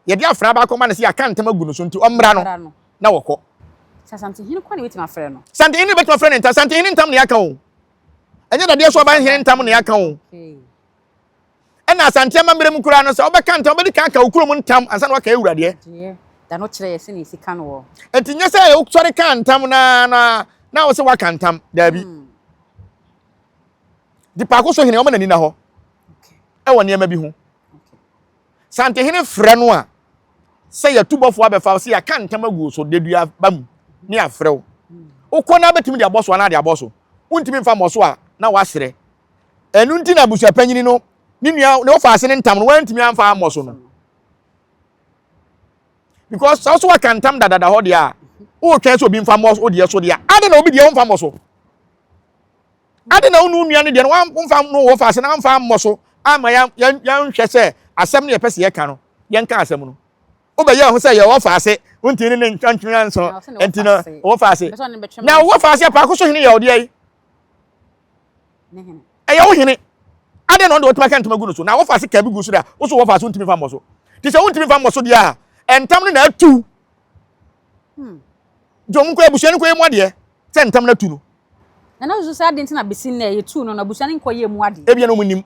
yɛde afra baako ma no sɛ yɛaka ntam agu no so nti ɔmmra no na wɔkɔ. Sɛ Asantehene kɔ na ebɛtumi afrɛ no. Asantehene bɛtumi afrɛ no ntam. Asantehene ntam na yɛaka o. Ɛnyɛ dadeɛ so ɔban hene ntam na yɛaka o. Ɛna Asante amammerɛ mu koraa no, sɛ wobɛka ntam, wobɛdi kan aka wo kurom ntam ansa na waka awuradeɛ. Da no kyerɛ yɛ sɛnea yɛsi ka no wɔ. Enti nyɛ sɛ wosɔre ka ntam na na na wo sɛ woaka ntam. Daabi. Nti paako so hene ɔma n'ani na hɔ ɛwɔ nneɛma bi ho. Santehene frɛ no a sɛ yɛtu bɔfoɔ abɛfa wo sɛ yɛaka ntam agu wo so dedua ba mu ne afrɛ wo. Wokɔ na bɛtumi de abɔ so anaa de abɔ so. Wontumi mfa mmɔ so a na wasrɛ. Ɛno nti na abusuapanyini no ne nua ne wɔfa ase ne ntam no wantumi amfa ammɔ so no. Because sɛ wo so waka ntam dadada hɔ deɛ a wotwɛn sɛ obi mfa mmɔ wo deɛ so deɛ a adɛn na obi deɛ womfa mmɔ so? Adɛn na wo ne wo nua no deɛ no wamfa no wɔ faase na wamfa ammɔ so amma yɛnhwɛ sɛ asɛm no yɛpɛ sɛ yɛka no yɛnka asɛm no? Wobɛyɛ ho sɛ yɛwɔ faase wontumi ne ne ntwantwene anso nti no wɔ faase na wɔ faase apaako so hene yɛ ɔdeɛ yi ɛyɛ wo hene adɛn na ɔde wɔtumi aka ntoma gu no so na wɔ faase ka bi gu so deɛ wo so wɔ faase wontumi fa mmɔ so nti sɛ wontumi fa mmɔ so deɛ a ɛntam no na atu nti wɔn nkɔ abusua no nkɔ yɛ mu adeɛ sɛ ntam no atu no. Nana susu sɛ adɛn nti na besi nnɛ yɛtuu no no abusua no nkɔ yɛ mu adeɛ. Ebia na wɔn nim.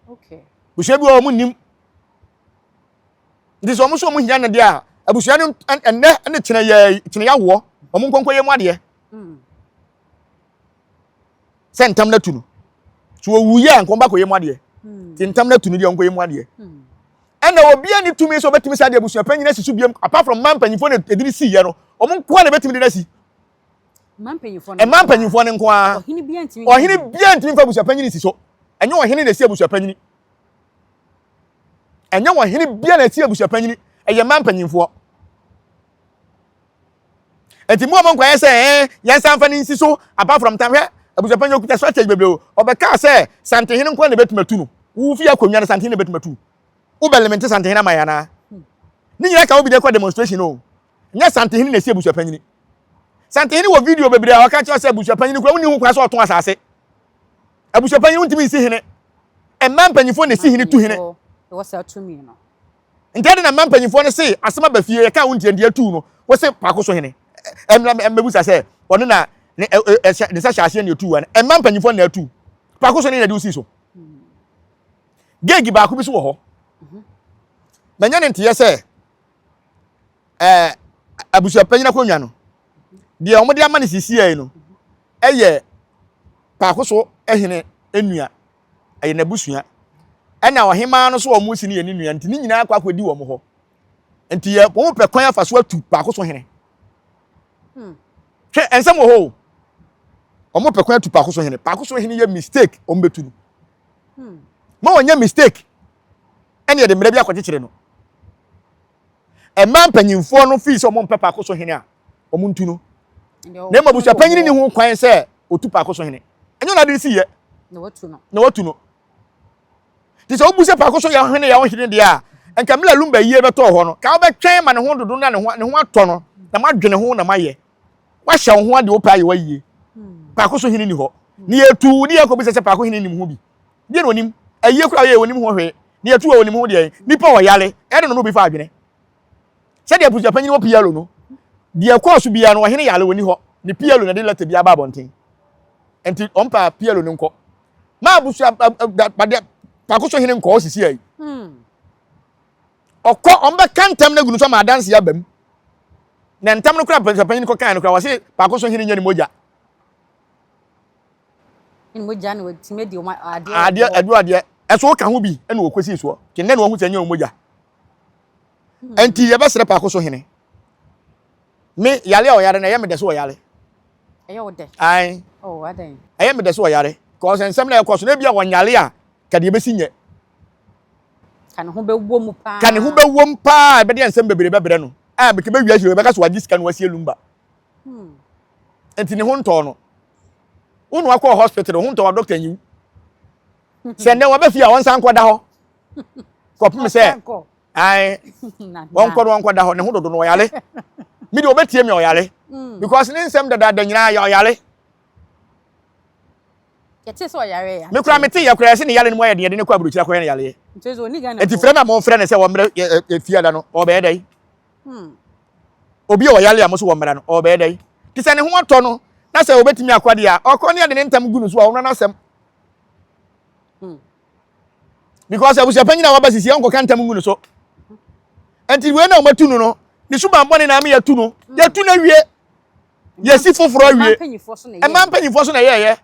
Okay. Busua bi wɔ wɔn nim. Nti sɛ wɔn nso wɔn hia no deɛ a abusua no ɛnnɛ ne kyerɛ yɛ kyerɛ yawoɔ wɔn nkɔ nkɔ yɛ mu adeɛ. Sɛ ntam no atu no. So owu yɛ a nkɔm ba kɔ yɛ mu adeɛ. Nti ntam no atu no deɛ wɔn nkɔ yɛ mu adeɛ. Ɛna obiara ni tumi sɛ ɔbɛtumi saa de abusua panyin asi so biam apart from mmaa mpanyinfoɔ na ɛde ne si yɛ no wɔn nkoa na ɛbɛtumi de no asi. Mmaa mpanyinfoɔ no nko ara. Ɔhene biara ntumi nfa abusua panyin si so. Ɛnyɛ ɔhene na esi abusua panyin. Ɛnyɛ ɔhene biara na esi abusua panyin. Ɛyɛ mmaa mpanyinfoɔ. Eti mu a mo nkɔyɛ sɛ ɛɛ yɛn nsa nfa ne nsi so apart from tam hwɛ abusua panyin okuta strategy bebree o. Ɔbɛkaa sɛ Santehene nko na ebetumi atu no. Wofi akonnwa no Santehene na ebetumi atu. Wobɛ limite Santehene ama yɛn anaa? Ne nyinaa ka obi de kɔ demonstration o. Nyɛ Santehene na esi abusua panyin. Santehene wɔ video bebree a ɔka kyerɛ sɛ abusua panyin kura wonni ho kwan sɛ ɔtɔn asase. Abusua panyin wontumi nsi hene. Mmaa mpanyinfoɔ na esi hene tu hene. Nti ɛde na mmaa mpanyinfoɔ no se asɛm aba fie yɛka wo ntia nti atu no wo se paako so hene. Ɛmla mmɛbusa sɛ ɔno na ne ne nsa hyɛ aseɛ na etu wɔn. Mmaa mpanyinfoɔ na atu. Paako so hene na ɛde wosi so. Gauge baako bi so wɔ hɔ. Manya ne nteyɛ sɛ ɛɛ abusuapanyin akonnwa no deɛ wɔde ama no sisi yɛ no ɛyɛ paako so hene nua ɛyɛ n'abusua ɛna ɔhemaa no so wɔn si no yɛ ne nua nti ne nyinaa akɔ akɔdi wɔn hɔ nti yɛ wɔn pɛ kwan afa so atu paako so hene hwɛ nsɛm wɔ hɔ o wɔn pɛ kwan atu paako so hene paako so hene yɛ mistake wɔn bɛtu no ma wɔnyɛ mistake ɛne yɛde mmerɛ bi akɔkyekyere no Mmaa mpanyimfoɔ no fii sɛ wɔn mpɛ paako so hene a, wɔn ntu no. Na mmom abusua panyin ni ho kwan sɛ otu paako so hene. Ɛnyɛ ɔno ade si yɛ. Na watu no. Na watu no. Te sɛ wobu sɛ paako so yɛ hene yɛ ɔhene deɛ a, nka Mila Lumba yie bɛtɔɔ hɔ no, ka wobɛtwɛn ma ne ho dodo na ne ho ne ho atɔ no, na moadwene ho na moayɛ. Wahyɛ wo ho adeɛ wopɛ ayɛ wayie. Paako so hene ni hɔ. Ne yɛtu ne yɛkɔbisa sɛ paako hene nim ho bi. Deɛ na onim? Ayie koraa ɔyɛ onim ho hwee. Deɛ ɛtu a onim ho deɛ nipa ɔyare ɛde no no obi fa adwene. Sɛdeɛ abusua panyin wɔ PLO no, deɛ ɛkɔɔ so biara no ɔhene yare ɔni hɔ. Ne PLO na de lɛtɛ bi aba abɔnten. Nti ɔmpa PLO no nkɔ. Ma abusua badeɛ paako so hene nkɔ ɔsisi ayi. Ɔkɔ ɔmbɛka ntam no agu no so ama adanse aba mu. Na ntam no koraa abusua panyin kɔkae no koraa wɔse paako so hene nyɛ ne mogya. Ne mogya na wɔtumi adi wɔn adeɛ. Adeɛ ɛdu adeɛ ɛso woka ho bi ɛna wɔkɔsii soɔ nti nnɛ na wɔhu sɛ ɛnyɛ wɔn mogya nti yɛbɛsrɛ paako so hene me yare a ɔyare no ɛyɛ me dɛ so ɔyare ɛyɛ wo dɛ ae oh adɛn ɛyɛ me dɛ so ɔyare kɔsɛ nsɛm na ɛkɔ so na ebi a wɔnyare a ka deɛ ɛbɛsi nyɛ ka ne ho bɛwɔ mu paa ka ne ho bɛwɔ mu paa ɛbɛde nsɛm bebree bɛbrɛ no a bɛkɛ bɛwia ahyɛ bɛka so wagye sika no wasie lumba nti ne ho ntɔɔ no wo na wakɔ hospital ho ntɔ wa doctor nyiw sɛ nnɛ wɔbɛ fie a wɔnsan nkɔda hɔ kɔpem sɛ ae wɔnkɔ no wɔnkɔda hɔ ne ho dodo no ɔyare me deɛ ɔbɛtie me ɔyare mm. because ne nsɛm dadaada nyinaa yɛ ɔyare me kora mete yɛ kora yɛse ne yare no mu ayɛ deɛ de ne kɔ aburokyira kɔyɛ ne yareɛ nti frɛ no a momfrɛ no sɛ wɔmmerɛ fiada no ɔbɛyɛ dɛn Hmm. Obi a ɔyare a mo so wɔ mmara no, ɔbɛyɛ dɛn? Te sɛ ne ho atɔ no, na sɛ obetumi akɔ deɛ a, ɔkɔ ne ɛde ne ntam gu no so a, ɔno n'asɛm. Hmm. Because abusuapanyin a waba sisi ɔnkɔka ntam ngu no so. Nti wei na wɔatu no no, ne suban bɔne na ama yɛatu no. Yɛatu no awie. Yɛsi foforɔ awie. Mmaa mpanyinfoɔ so na ɛyɛɛyɛ.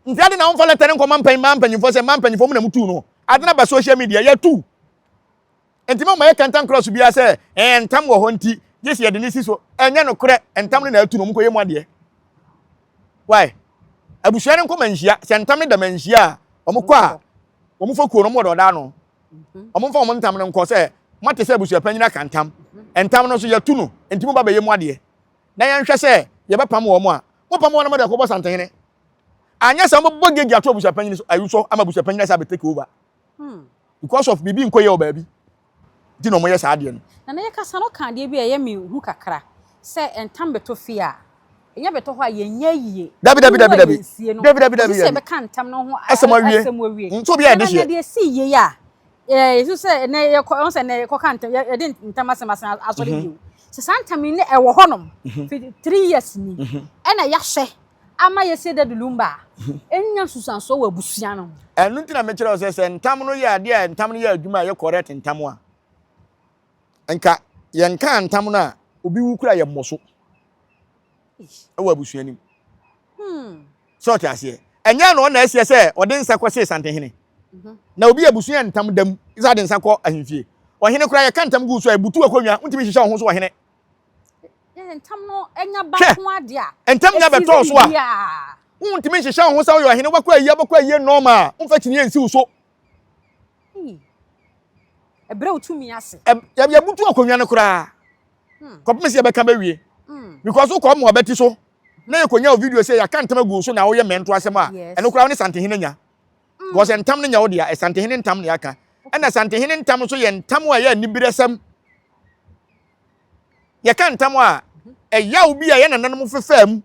Nti ade na wɔmfa lɛtɛ no nkɔma mpanyin mmaa mpanyinfoɔ sɛ mmaa mpanyinfoɔ mu na mutu no. Ade na ba social media yɛatu. Nti mo ma yɛ kantan cross biara sɛ ɛɛ ntam wɔ hɔ nti gye sɛ yɛde ne si so. Ɛnyɛ nokorɛ ntam no na atu no wɔn kɔyɛ mu adeɛ. Why? Abusua no nkɔ manhyia sɛ ntam no da manhyia a wɔn kɔ a wɔn fa kuo no wɔn wɔ dɛ ɔda ano. Wɔn mfa wɔn ntam no nkɔ sɛ moate sɛ abusua panyin aka ntam. Ntam no nso yɛatu no nti mo ba bɛyɛ mu adeɛ. Na yɛnhwɛ sɛ yɛbɛpam wɔn a. Mopam wɔn na mode akɔbɔ santehene. Anyɛ saa mobɛbɔ gauge ato abusua panyin so ayi so ama abusua panyin asa abɛ take over. Because of biribi nkɔ yie wɔ baabi nti na wɔyɛ saa adeɛ no. Nana yɛkasa no ɔka adeɛ bi a ɛyɛ me hu kakra sɛ ntam bɛtɔ fie a ɛnya bɛtɔ hɔ a yɛnyɛ yie. Dabi dabi dabi dabi yɛnsie no dabi dabi dabi kɔsi sɛ yɛbɛka ntam no ho asɛm awie asɛm awie. Nso obi a yɛde Nana hyeɛ. deɛ ɛsii yie a yɛsu sɛ ɛnɛ yɛkɔ ɛho sɛ ɛnɛ yɛkɔka ntam yɛde ntam asɛm asan asɔre bio sɛ saa ntam yi ne ɛwɔ hɔnom fi 3 years ni ɛna yɛahyɛ ama yɛsie Daddy Lumba a ɛnya nsusuansoɔ wɔ abusua no ho. Ɛno nti na mekyerɛ wo sɛ sɛ ntam no yɛ adeɛ a ntam no yɛ adwuma a ɛyɛ correct ntam a nka yɛnka ntam no a obi wu kura yɛ mmɔ so ɛwɔ abusua nim sɛ ɔte aseɛ ɛnyɛ na ɔna aseɛ sɛ ɔde nsa kɔ see santehene na obi abusua ntam dam sɛ ade nsa kɔ ahemfie ɔhene koraa yɛka ntam gu so a ebutu akonnwa ntumi hyehyɛ wo ho so ɔhene. Ntam no nya ba Hwɛ, ho adeɛ a ntam nya bɛtɔɔ so a biribiara. Wontumi nhyehyɛ wo ho sɛ woyɛ ɔhene wobɛkɔ ayie wobɛkɔ ayie nɔɔma a womfa kyiniiɛ nsi wo so. Ɛbrɛ wo tumi ase. Yɛbutu akonnwa no koraa kɔpem sɛ yɛbɛka bɛwie because wokɔ ma ɔbɛti so na yɛkɔnya wo video sɛ yɛaka ntam agu wo so na woyɛ mmɛnto asɛm a ɛno koraa wo ne santehene nya because ntam no nya wo dea santehene ntam na yɛaka ɛna santehene ntam nso yɛ ntam a ɛyɛ aniberesɛm. Yɛka ntam a, ɛyaw bi a yɛn nananom fefaa mu,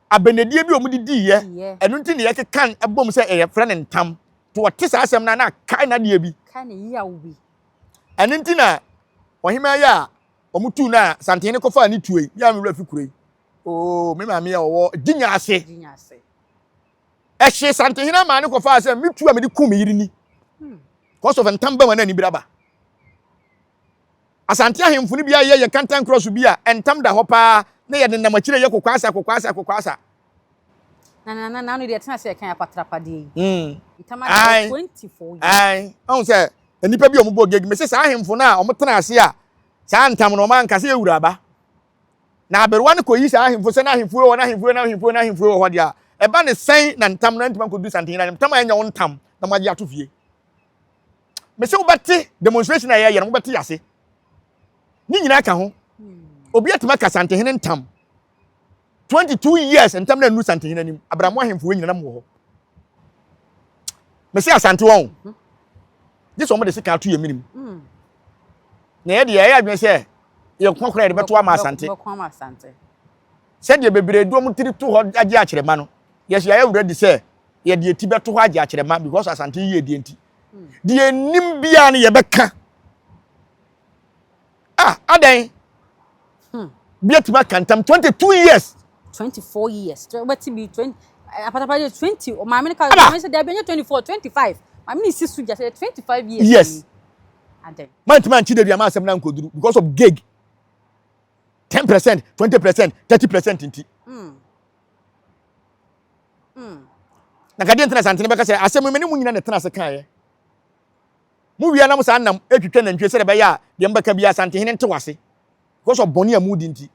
abɛnadie bi a wɔde diiɛ, ɛno nti na yɛkeka bom sɛ yɛfrɛ no ntam. Nti wɔte saa asɛm no a, na akae n'adeɛ bi. Kae ne yaw bi. Ɛno nti na ɔhemaa yi a wɔtuu no a Santehene kɔfaa ne tuo yi, yɛ a me werɛ fi kuro yi. Oo, me maame a ɔwɔ Gyinya ase. Gyinya ase. Ɛhyee Santehene amaa ne kɔfaa sɛ me tuo a mede kum me yere ni. Because of ntam ba mu a na anibere aba. Asante ahemfo no bi ayɛ yɛn kantankorɔ so bi a ntam da hɔ paa na yɛde nam akyire yɛ kokwaasa kokwaasa kokwaasa. Na na na na ano deɛ tena sɛ yɛka apatrapadeɛ yi. Ntam ada hɔ 24 years. Ae, ɔhu sɛ nnipa bi a wɔbɔ gig mese saa ahemfo no a wɔtena ase a saa ntam no wɔn anka sɛ yɛwura aba. Na aberewa no kɔyi saa ahemfo sɛ na ahemfo wɔ na ahemfo na ahemfo na ahemfo wɔ hɔ deɛ a ɛba ne sɛn na ntam no antumi ankɔdu santehene ntam a ɛnyɛ wo ntam na moagye ato fie. Mese wobɛte demonstration a yɛyɛ no wobɛte ase. Ne nyinaa ka ho. Obi atumi aka Santehene ntam. 22 years ntam na nnuru Santehene anim. Abramo ahemfo wɔ nyina nam wɔ hɔ. Mese Asante wɔn. Gye sɛ wɔn de sika ato yɛ minim. Na yɛ deɛ yɛyɛ adwene sɛ yɛ ko koraa yɛde bɛto ama Asante. Sɛdeɛ bebree de wɔn tiri to hɔ agye akyerɛma no, yɛsɛ yɛayɛ wura di sɛ yɛde eti bɛto hɔ agye akyerɛma because Asante yie deɛ nti. Deɛ nim biara no yɛbɛka. Ah, adɛn? Bi atumi aka ntam 22 years. 24 years. Wobɛte bi 20 apatapa yɛ 20. Maame no ka maame sɛ dabi ɛnyɛ 24, 25. Maame no si so gya sɛ 25 years. Yes. Adɛn? Mantumi ankyi da bi ama asɛm no ankɔduru because of gig. 10%, 20%, 30% nti. Na kadeɛ ntena santene bɛka sɛ asɛm me ne mu nyina na ɛtena ase kaeɛ. Mo wia na mo saa nam atwitwa nantwie sɛdeɛ ɛbɛyɛ a deɛ mobɛka biara Asantehene nte wase because of bɔne a modi nti.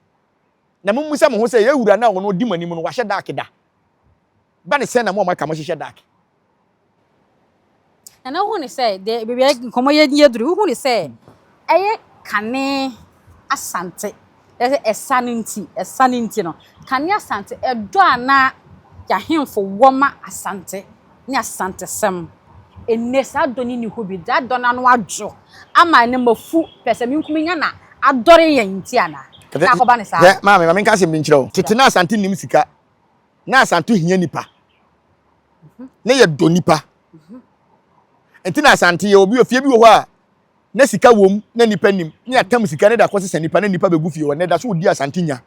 Na mommisa mo ho sɛ yɛn wura no a ɔno ɔdi mo anim no wahyɛ dark da? Ba ne sɛn na mo a moaka mohyehyɛ dark? Nana wohu ne sɛ deɛ baabi a nkɔmmɔ yɛ yɛ duru wohu ne sɛ ɛyɛ kane Asante ɛsɛ ɛsa no nti ɛsa no nti no kane Asante ɛdɔ a na yɛahemfo wɔ ma Asante ne Asantesɛm ɛnnɛ saa dɔ no nni hɔ bi saa dɔ no ano adwo ama ɛnnɛ mafu pɛ sɛ me nko menya na adɔre yɛn nti anaa na akɔba ne saa. Hwɛ maame ma menka asɛm bi nkyerɛ wo tete na Asante nnim sika na Asante hia nipa na yɛdɔ nipa nti na Asante yɛ obi ofie bi wɔ hɔ a na sika wom na nipa nim ne atam sika ne da kɔsesa nipa na nipa bɛgu fie hɔ na ɛda so wodi Asante nya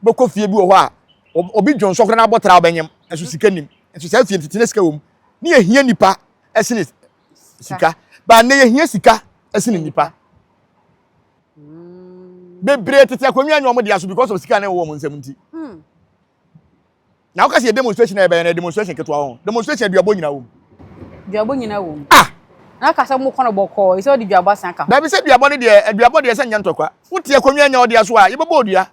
bɛkɔ fie bi wɔ hɔ a obi dwonsɔ koraa na abɔ tra wobɛnyem nso sika nim nso saa fie tete na sika wom ne yɛhia nipa ɛsene sika ba ne yɛhia sika ɛsene nipa. Bebree tete akonnwa nyɛ wɔn dea so because of sika na ɛwɔ wɔn nsam nti. Na woka sɛ yɛ demonstration a yɛbɛyɛ no demonstration ketewa ho. Demonstration aduabɔ nyinaa wɔ mu. Duabɔ nyinaa wɔ mu. Ah! Na ka sɛ mokɔ no bɔkɔɔ, sɛ wode duabɔ asan ka ho. Dabi sɛ duabɔ no deɛ, aduabɔ deɛ sɛ nyɛ ntɔkwa. Wote akonnwa nyɛ ɔdea so a, yɛbɛbɔ odua.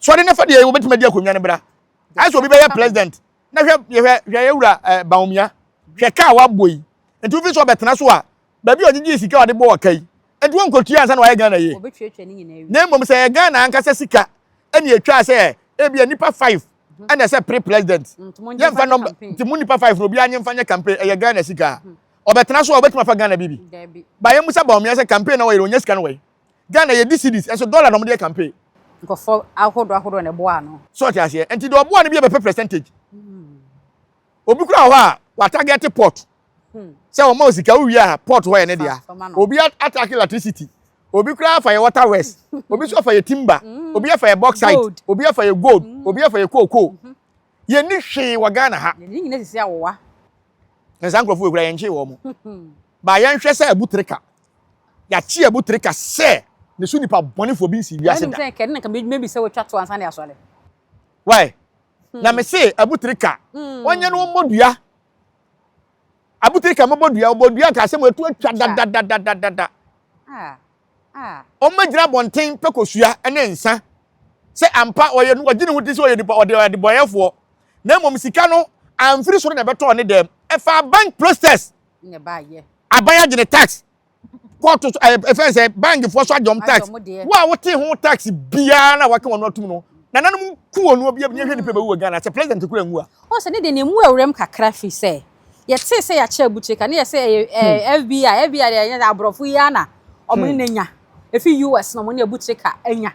Sɔre na fa deɛ wobɛtumi adi akonnwa no bra. Ayɛ sɛ obi bɛyɛ president. Na hwɛ hwɛ hwɛ yɛwura eh, Bawumia. Hwɛ kaa wabɔ yi. Nti wofi sɛ ɔbɛtena so a, baabi a ɔgyegyee sika a ɔde bɔɔ ka yi, nti wɔnkɔtua ansa na wayɛ Ghana yie. Na mmom sɛ ɛyɛ Ghana ankasa sika ɛna ɛtwaa sɛ ebia nnipa five ɛna ɛsɛ pre president yɛmfa nɔmba nti mu nnipa five na obiara nye mfa nyɛ campaign ɛyɛ Ghana sika a ɔbɛtena so a ɔbɛtumi afa Ghana biribi ba yɛn musa Bawumia sɛ campaign na wɔyɛ no ɔnya sika no wɔ Ghana yɛdi cedis ɛso dollar na wɔde yɛ campaign. Nkurɔfoɔ ahodoɔ ahodoɔ na ɛboa ano. So ɔte aseɛ nti deɛ ɔboa no bi yɛ bɛpɛ percentage. Obi kura wɔ hɔ a watarget port sɛ wɔma wo sika wowie a port hɔ yɛ ne dea. Obi atake electricity. Obi kura afa yɛ water works. Obi nso afa yɛ timber. Obi afa yɛ bauxite. Obi afa yɛ gold. Obi afa yɛ cocoa. Yɛnni hwee wɔ Ghana ha. Ne nyinaa sisi awowa. Na saa nkurɔfoɔ wɔ kura yɛnkyee wɔn. Ba yɛnhwɛ sɛ abu tirika. Yɛakye abu tirika sɛ ne so nipa bɔnefoɔ bi nsi wiase da. Ɛnum sɛ kɛne na nka mebisa wɔtwa to ansa na yɛasɔre. Why? Na me se abutirika ɔnyɛ no ɔmmɔ dua. Abutirika mmɔbɔ dua, ɔbɔ dua nka asɛm etu atwa dadadadadada. Ɔmmɛgyina abɔnten pɛ kosua ne nsa sɛ ampa ɔyɛ ɔgye ne ho di sɛ ɔyɛ nipa ɔde ɔdebɔyɛfoɔ. Na mmom sika no amfiri soro na ɛbɛtɔɔ ne dɛm. Ɛfaa bank process. Aban agye ne tax. Kɔɔto so ɛɛ ɛfɛn sɛ bankfoɔ so agye wɔn tax. Wo a wote ho tax biara na waka wɔn atum no, nananom nku wɔn obi ebi hwɛ nipa bɛwu wɔ Ghana sɛ president kura nwu a. Wɔn sɛ ne deɛ na emu awuram kakra firi sɛ yɛtee sɛ yɛakyɛ abukyire ka ne yɛ sɛ ɛyɛ ɛɛ FBI FBI deɛ ɛnyɛ aborɔfo yi ara na wɔn ne no anya efi US na wɔn ne abukyire ka anya.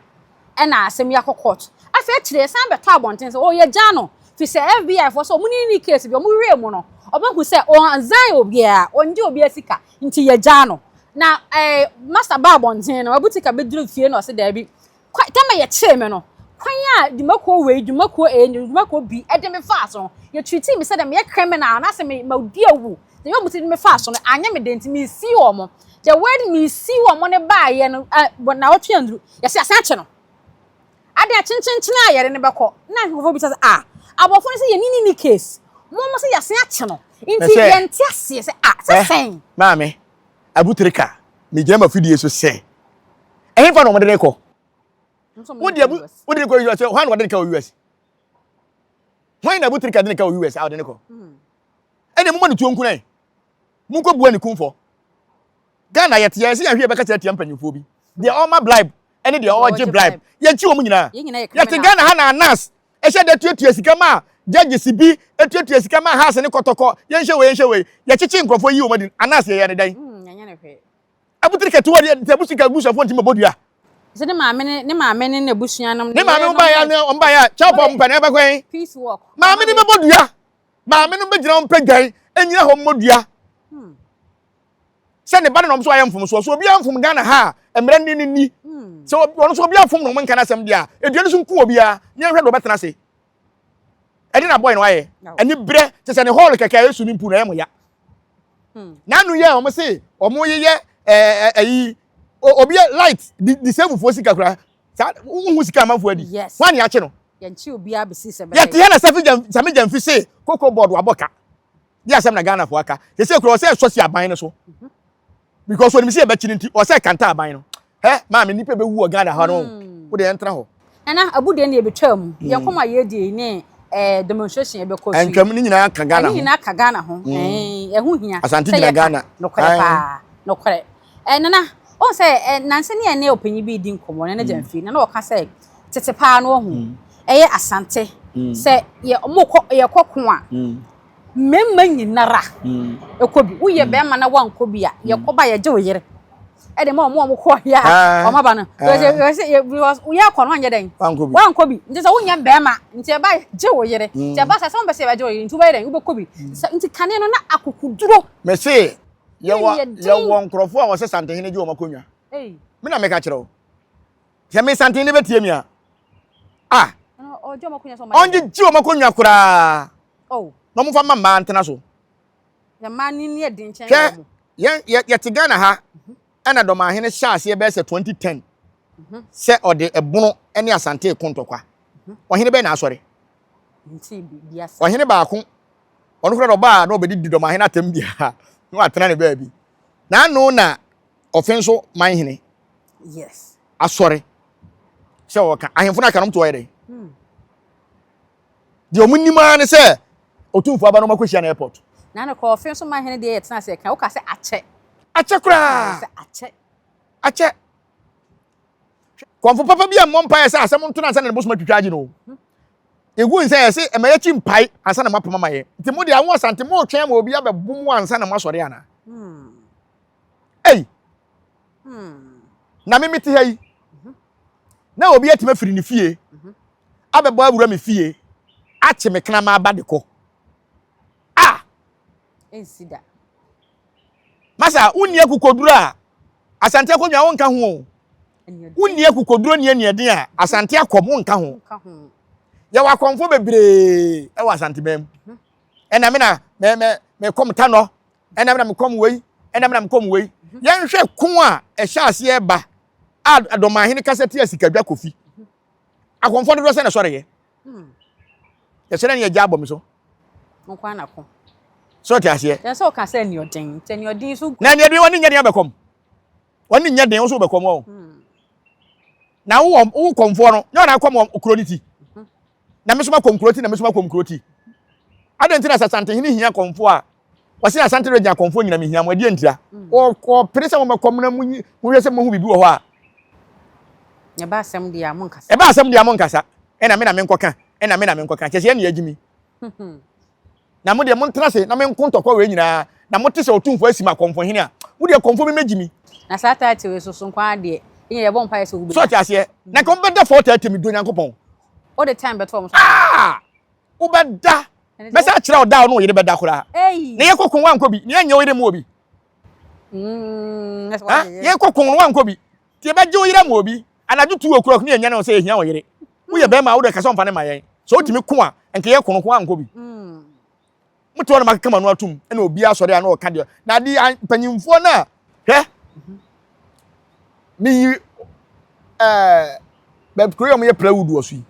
Ɛna asɛm yi akɔ court. Afei akyire yɛsan bɛtɔ abɔnten sɛ oh yɛgyaa no firi sɛ FBI foɔ sɛ ɔmo ne ne case bi ɔmo hwehwɛɛ mu no ɔmo ahu sɛ ɔnzan obiara ɔngye obiara sika nti yɛgyaa no. Na eh, master baa abɔnten no Abutika bɛduru fie na ɔse daabi kwa tɛma yɛkyee me no kwan a dwumakuo wei dwumakuo A ne dwumakuo B ɛde me faa so no yɛ treatii me sɛdeɛ meyɛ criminal anaasɛ me madi awu the way ɔmo ti de me faa so no anyɛ me dɛ nti mesii wɔn. The word mesii wɔn no baeɛ no eh, naawɔtwe anduru Yɛse asan akye no. Adɛn akyenkyenkyen a yɛde no bɛkɔ? Na nkurɔfoɔ bisa sɛ, ah, abɔfo no sɛ yɛne no nni case. Mo mo sɛ yɛasan akye no. Nti yɛnte aseɛ sɛ, ah, sɛ sɛn? Maame, Abutirika, megyina m'afidie so sɛ, ɛhefa na wɔde no rekɔ? Wode abu, wode no kɔ US, hwan na wɔde no ka wɔ US? Hwan na Abutirika de no ka wɔ US a wɔde no kɔ? Ɛnna mo ma no tuo nkunan. Monkɔ bua ne kumfɔ. Ghana yɛte yɛn sɛ yɛn hwɛ yɛbɛka kyerɛ tia mpanyinfoɔ bi deɛ ɔma bribe ɛne deɛ ɔgye bribe yɛnkyi wɔn nyinaa yɛte Ghana ha na anas ɛhyɛ dɛ tuatua sika ma judges bi tuatua sika ma house ne kɔtɔkɔ yɛnhyɛ wei yɛnhyɛ wei yɛkyekye nkurɔfoɔ yi wɔn adi anas yɛyɛ ne dɛn abutiri kɛtewa deɛ nti abusu ka abusuafoɔ ntumi bɔ dua. Sɛ ne maame ne ne maame ne n'abusua nom ne maame mo baeɛ ne wɔn baeɛ a kyɛw pɔ mpɛ na ɛbɛkɔ yɛn peace walk maame ne bɛbɔ dua maame no bɛgyina wɔn pɛ dwan ɛnyina hɔ mmɔ dua. Sɛ ne ba no na ɔmo so ayɛ mfomsoɔ so obiara mfom Ghana ha a mmerɛ ne ne ni sɛ ɔno so obiara mfom na ɔmo nka n'asɛm deɛ a edua no so nku obiara ne yɛnhwɛ deɛ ɔbɛtena ase ɛde na bɔyɛ no ayɛ ɛne berɛ kyɛ sɛ ne hall kɛkɛ ɛyɛ swimming pool na ɛyɛ mo ya n'ano yɛ ɔmo se ɔmo yeyɛ ɛɛ ɛyi obi light di disable foɔ sika kura saa wohu sika amanfoɔ adi wɔn ani akye no yɛte yɛ na sami gyamfi se koko board wabɔ ka de asɛm na Ghana fo aka sese kura ɔsɛ ɛsɔ si aban no so because onim sɛ yɛbɛkyi no nti ɔsɛ kanta aban no hɛ maame nipa bɛwu wɔ Ghana ha no hmm. wo de yɛntra hɔ nana abu deɛ ne yɛbɛtwa mu hmm. yɛn kɔm a yɛdie ne eh, demonstration yɛbɛkɔ so ɛntwam ne nyinaa ka Ghana ho ne nyinaa ka Ghana ho hmm. eh, ɛho hia Asante gyina Ghana nokorɛ paa nokorɛ eh, nana ɔn sɛ eh, nansa ne ɛne ɔpanyin bi di nkɔmmɔ ne ne gyamfi na na ɔka sɛ tete paa no ɔho ɛyɛ Asante sɛ yɛ ɔmo kɔ yɛkɔ ko a mmarima nyinara ɛkɔ bi woyɛ bɛrima na wankɔ bi a yɛkɔ ba yɛgye wo yere ɛde ma ɔmo ɔmo kɔ yɛ a ɔmo aba no because woyɛ akɔ no wanyɛ dɛn wankɔ bi nti sɛ wonyɛ bɛrima nti ɛba gye wo yere nti ɛba sɛ sɛ wɔn bɛ sɛ yɛbɛgye wo yere nti wobɛyɛ dɛn wobɛkɔ bi nti kane no na akokoduro. Mese yɛwɔ yɛwɔ nkurɔfoɔ a wɔsɛ Santehene gye wɔn akonnwa me na meka kyerɛ wo sɛ me Santehene bɛtie mi a ah ɔngyegye wɔn akonnwa koraa Oh. Na wɔmfa mma mmaa ntena so. Na mmaa no ni ɛden kyɛn wɔn. Hwɛ, yɛn yɛ yɛte Ghana ha mhm. ɛna Dɔmahene hyɛ aseɛ bɛyɛ sɛ 2010. sɛ ɔde ɛbono ne Asante reko ntɔkwa. Ɔhene bɛn na asɔre? Ɔhene baako, ɔno koraa na ɔbaa na ɔbɛdidi dɔmahene atɛm biara na watena ne baabi. N'ano na ɔfe nso manhene yes. asɔre sɛ ɔka ahemfo no aka no to ɔyɛ dɛn? Deɛ ɔmo nim ara ne sɛ Otumfoɔ aba na ɔmo akɔhyia no airport. Na no kɔ ɔfe nso manhene deɛ yɛtena ase ɛka woka sɛ akyɛ. Akyɛ koraa. Sɛ akyɛ. Akyɛ. Kɔmfo papa bi a mmɔ mpaeɛ sɛ asɛm nto no ansa na ne bosom atwitwa agye no. Egu nsɛ yɛ se ɛma yɛkyi mpae ansa na moapam ama yɛn. Nti mo deɛ awo Asante motwɛn ma obi abɛbo mo ansa na moasɔre anaa? Ei! Na me mete ha yi, na obi atumi afiri ne fie abɛbɔ awura me fie akye me kraman aba de kɔ. Ah! Ɛnsi da. Masa, wonni akokoduro a, Asante akonnwa wonka ho o. Wonni akokoduro ne aniɛden a, Asante akɔm wonka ho. Yɛwɔ akɔmfo bebree wɔ Asante man mu. Mhm. Ɛna me na me me me kɔm tanɔ, ɛna me na me kɔm wei, ɛna me na me kɔm wei. Mhm. Yɛnhwɛ ko a ɛhyɛ aseɛ ba a Dɔmahene kasa tia Sikadwa Kofi. Mhm. Akɔmfo dodoɔ sɛ na ɛsɔreyɛ. Hmm. Yɛsɛ dɛ ne yɛgya abɔ me so. Nko ara na ko. Sɛ ɔte aseɛ. Yɛn sɛ ɔka sɛ aniɔden nti aniɔden so. Na aniɔden wɔne nyɛ den abɛkɔm. Wɔne nyɛ den nso bɛkɔm wɔn. Hmm. Na wo wo kɔmfoɔ no nyɛ ɔna akɔm wɔ kuro ne ti. Hmm. Na me so ma kɔm kuro ti na me so ma kɔm kuro ti. Adɛn nti na sɛ Asantehene hia kɔmfoɔ a wɔse Asante region akɔmfoɔ nyina mehia mo ɛdeɛ ntira. Wɔpere sɛ wɔmɛkɔm na mohwɛ sɛ mohu biribi wɔ hɔ a. Ɛba asɛm deɛ a monkasa. Ɛba asɛm deɛ a monkasa. Ɛna me na menkɔka. Ɛna me na menkɔka. Kyɛ sɛ yɛn na yɛagye mi. Na mo deɛ montena ase na menko ntɔkwa wei nyinaa. Na mote sɛ Otumfoɔ asi me akɔmfohene a, mo deɛ kɔmfoɔ bi mmɛgye mi. Na saa title wei so so nko ara deɛ, yɛn yɛbɔ mpaeɛ sɛ wobɛnya. So ɔte aseɛ? Na nka wɔbɛda 4:30 medɔ Nyankopɔn. Wode time bɛto wɔn so. Ah! Wobɛda. Mɛsa akyerɛ wo da a wo ne wo yere bɛda koraa. Na yɛkɔ ko woankɔ bi. Na yɛnyɛ wo yere mmoa bi. Yɛkɔ ko no woankɔ bi. Nti yɛbɛgye wo yere ama obi. Anadwo 2 o'clock ne yɛnyane wo sɛ yɛhia wo yere. Woyɛ bɛrima a wode ka sɛ ɔmfa ne ma yɛn. Sɛ wotumi ko a, nka yɛko no ko ankɔ bi. Mote hɔ na makeka m'ano atom ɛna obi asɔre a na ɔka deɛ. Na ade mpanyimfoɔ no a hwɛ meyi ɛɛ baabi kuro yi a wɔyɛ plywood wɔ so yi.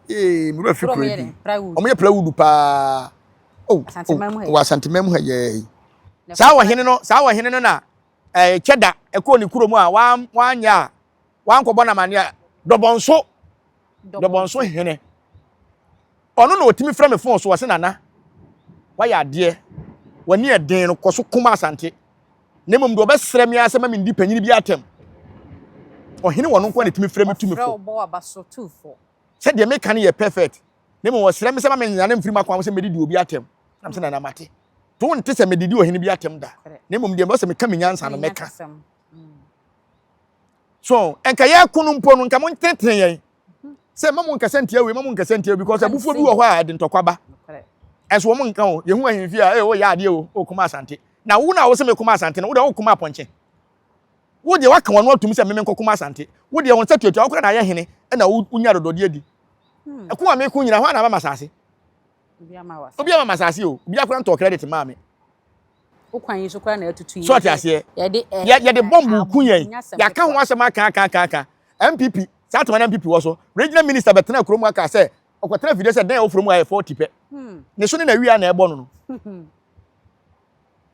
Ee me wura fi kuro yi bi. Wɔyɛ plywood paa. Oh, oh, wɔ Asanteman mu ha yɛɛ yi. Saa ɔhene no, saa ɔhene no na ɛɛ kyɛ da ɛkɔɔ ne kurom a wanyɛ a wankɔbɔ no amaneɛ a dɔbɔnso dɔbɔnso hene ɔno na ɔtumi frɛ me fon so ɔse nana wayɛ adeɛ w'ani ɛden no kɔ so kuma asante na mmom deɛ ɔbɛsrɛ me ara sɛ ma mendi panyini bi atɛm ɔhene wɔ no nko na ɛtumi frɛ me tumi fo sɛ deɛ meka no yɛ perfect na mmom ɔsrɛ me sɛ ma menyane mfiri m'akwan ho sɛ mɛdidi obi atɛm na mesɛ nana mate to wonte sɛ medidi ɔhene bi atɛm da na mmom deɛ mɛsɛ meka me nyansa no mɛka so nka yɛko no mpo no nka montenetene yɛn sɛ ma mo nkasa ntia wei ma mo nkasa ntia because abufuo bi wɔ hɔ a ɛde ntɔkwa ba ɛnso wɔn nka o yɛhu ahemfie a ee woyɛ adeɛ o o kɔma asante na wo na wo sɛ me kɔma asante no wo deɛ wo kɔma apɔnkye wo deɛ waka wɔn atum sɛ meme nkɔkɔma asante wo deɛ wɔn nsa tuatua wo kora na ayɛ hene ɛna wonya dɔdɔdeɛ di ɛko a meko nyina hɔ a na ama masase Obi ama m'asase o, obi akora ntɔɔ credit maa me. Wo kwan yi so koraa na atutu yi. So ɔte aseɛ? Yɛde yɛde bɔmbu ku yɛn. Yɛaka ho asɛm aka aka aka aka. MPP, saa toma na MPP wɔ so. Regional minister bɛtena kurom aka sɛ ɔkɔtena fidie sɛ dan a ɛwɔ kurom ayɛ 40 pɛ. Hmm. Ne so ne na wia na ɛbɔ no no.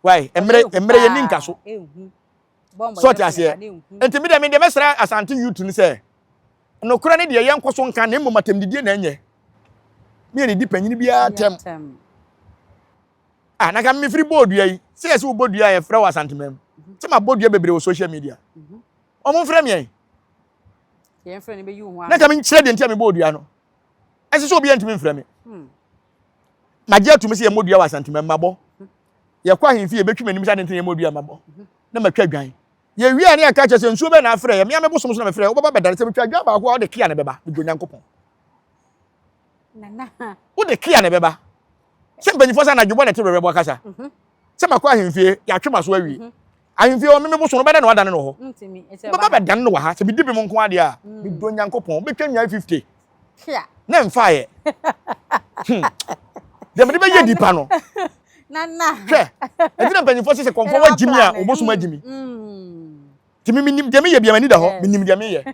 Why? Mmerɛ mmerɛ yɛ ni nka so. So ɔte aseɛ? Nti mi deɛ mi deɛ mɛsrɛ Asante youth no sɛ Nokorɛ ne deɛ yɛnkɔ so nka na mmom atɛmdidie na ɛnyɛ. Me yɛ didi panyini biara tɛm. Ah, na ka mefiri bɔɔ dua yi. Sɛ yɛsɛ wobɔ dua a yɛfrɛ wɔ Asantemam. Mhm. Sɛ mabɔ dua bebree wɔ social media. Mhm. Wɔn mfrɛ me yɛn. Na ka menkyerɛ deɛ nti a mebɔɔ dua no. Ɛsɛ sɛ obiara ntumi mfrɛ me. Hmm. Magye atum sɛ yɛmmɔ dua wɔ Asantemam mabɔ. Mhm. Yɛkɔ ahemfie yɛbɛtwi m'anim sɛ ade nti na yɛmmɔ dua mabɔ. Na matwa dwan. Yɛwie a ne yɛka kyerɛ sɛ nsuo bɛn na afrɛ yɛ, mea me bosom so na mefrɛ, wobɛba bɛdane sɛ metwa adwan baako a wode kea na ɛbɛba, medɔ Nyankopɔn. Wode kea na ɛbɛba. Sɛ mpanyinfoɔ sɛ anadwo bɔ na ɛte werɛwerɛbɔ akasa. Mhm. Sɛ makɔ ahemfie, yɛatwe m'aso awie. Mhm. Ahemfie hɔ, me me bosom no bɛdɛ na wadane no hɔ. Wobɛba bɛdane no wɔ ha, sɛ medi bem nko adeɛ a, mm. medɔ Nyankopɔn, wobɛtwa nnwan 50. Na mfaeɛ. Hmm. Deɛ mede bɛyɛ nipa no. Hwɛ, ɛnti na mpanyinfoɔ sɛ sɛ kɔmfoɔ wagyi mi a, wɔbɔsom agyi mi. Mm. Nti me menim deɛ meyɛ bia m'ani da hɔ, menim deɛ meyɛ.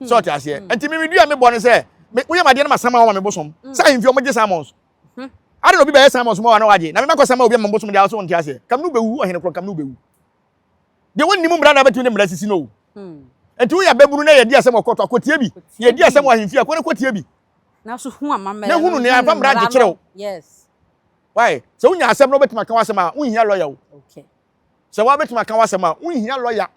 Sɛ ɔte aseɛ. Nti me medua mebɔ ne sɛ, woyɛ m'adeɛ no ma sama wɔma me bosom. Sɛ ahemfie ɔmo gye salmons. Ade na obi bɛyɛ salmons ma wa na wagye. Na me makɔ sama obi ama bosom deɛ ɔso nte aseɛ. Kam no bɛwu ɔhene korɔ kam no bɛwu. Deɛ wɔnnim mmara na bɛtumi de mmara sisi no o. Nti woyɛ ababunu na yɛdi asɛm wɔ kɔtɔ akɔtie bi. Yɛdi asɛm wɔ ahemfie akɔ ne kɔtie bi. Na so hu amammerɛ. Na hunu nea ɛfa mmara nkyekyere wo. Yes. Why? Sɛ wonya asɛm na wobɛtumi aka w'asɛm a, wonhia lɔya o. Okay. Sɛ woabɛtumi aka w'asɛm a, wonhia lɔya.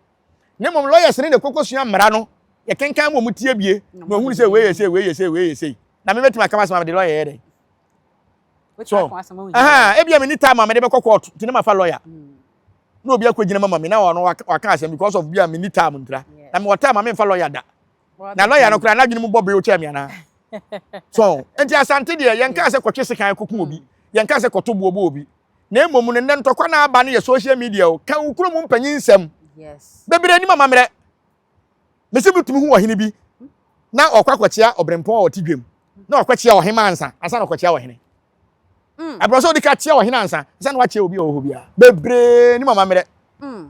Na mmom lawyers ne na ɛkɔkɔsua mmara no, yɛkenkan ma wɔn tie bie, na wɔhunu sɛ wei yɛ sei, wei yɛ sei, wei yɛ sei. Na mebɛtumi aka m'asɛm a mede lɔya yɛ dɛn? So, aha, ebia menni time a mede bɛkɔ court, nti na mafa lɔya. Na obi akɔgyina mama me na ɔno waka asɛm because of bi a menni time ntira. Na mewɔ time a memfa lɔya da. Na lɔya no koraa n'adwene mu bɔ bere kyɛn me anaa? So, nti Asante deɛ yɛnkaa sɛ kɔtwe sekan kɔku obi, yɛnkaa sɛ kɔto boɔ bɔ obi. Na mmom no nnɛ ntɔkwa no aba no yɛ social media o, ka wo kurom mpanyin nsɛm. Bebree anim amammerɛ. Mese bitumi hu ɔhene bi na ɔkɔ akɔkyea ɔbrempɔn a ɔte dwam na ɔkɔkyea ɔhema ansa ansa na ɔkɔkyea ɔhene. Ɛbrɛ sɛ ɔde ka kyea ɔhene ansa ansa na wakyea obi a ɔwɔ hɔ biara. Bebree anim amammerɛ.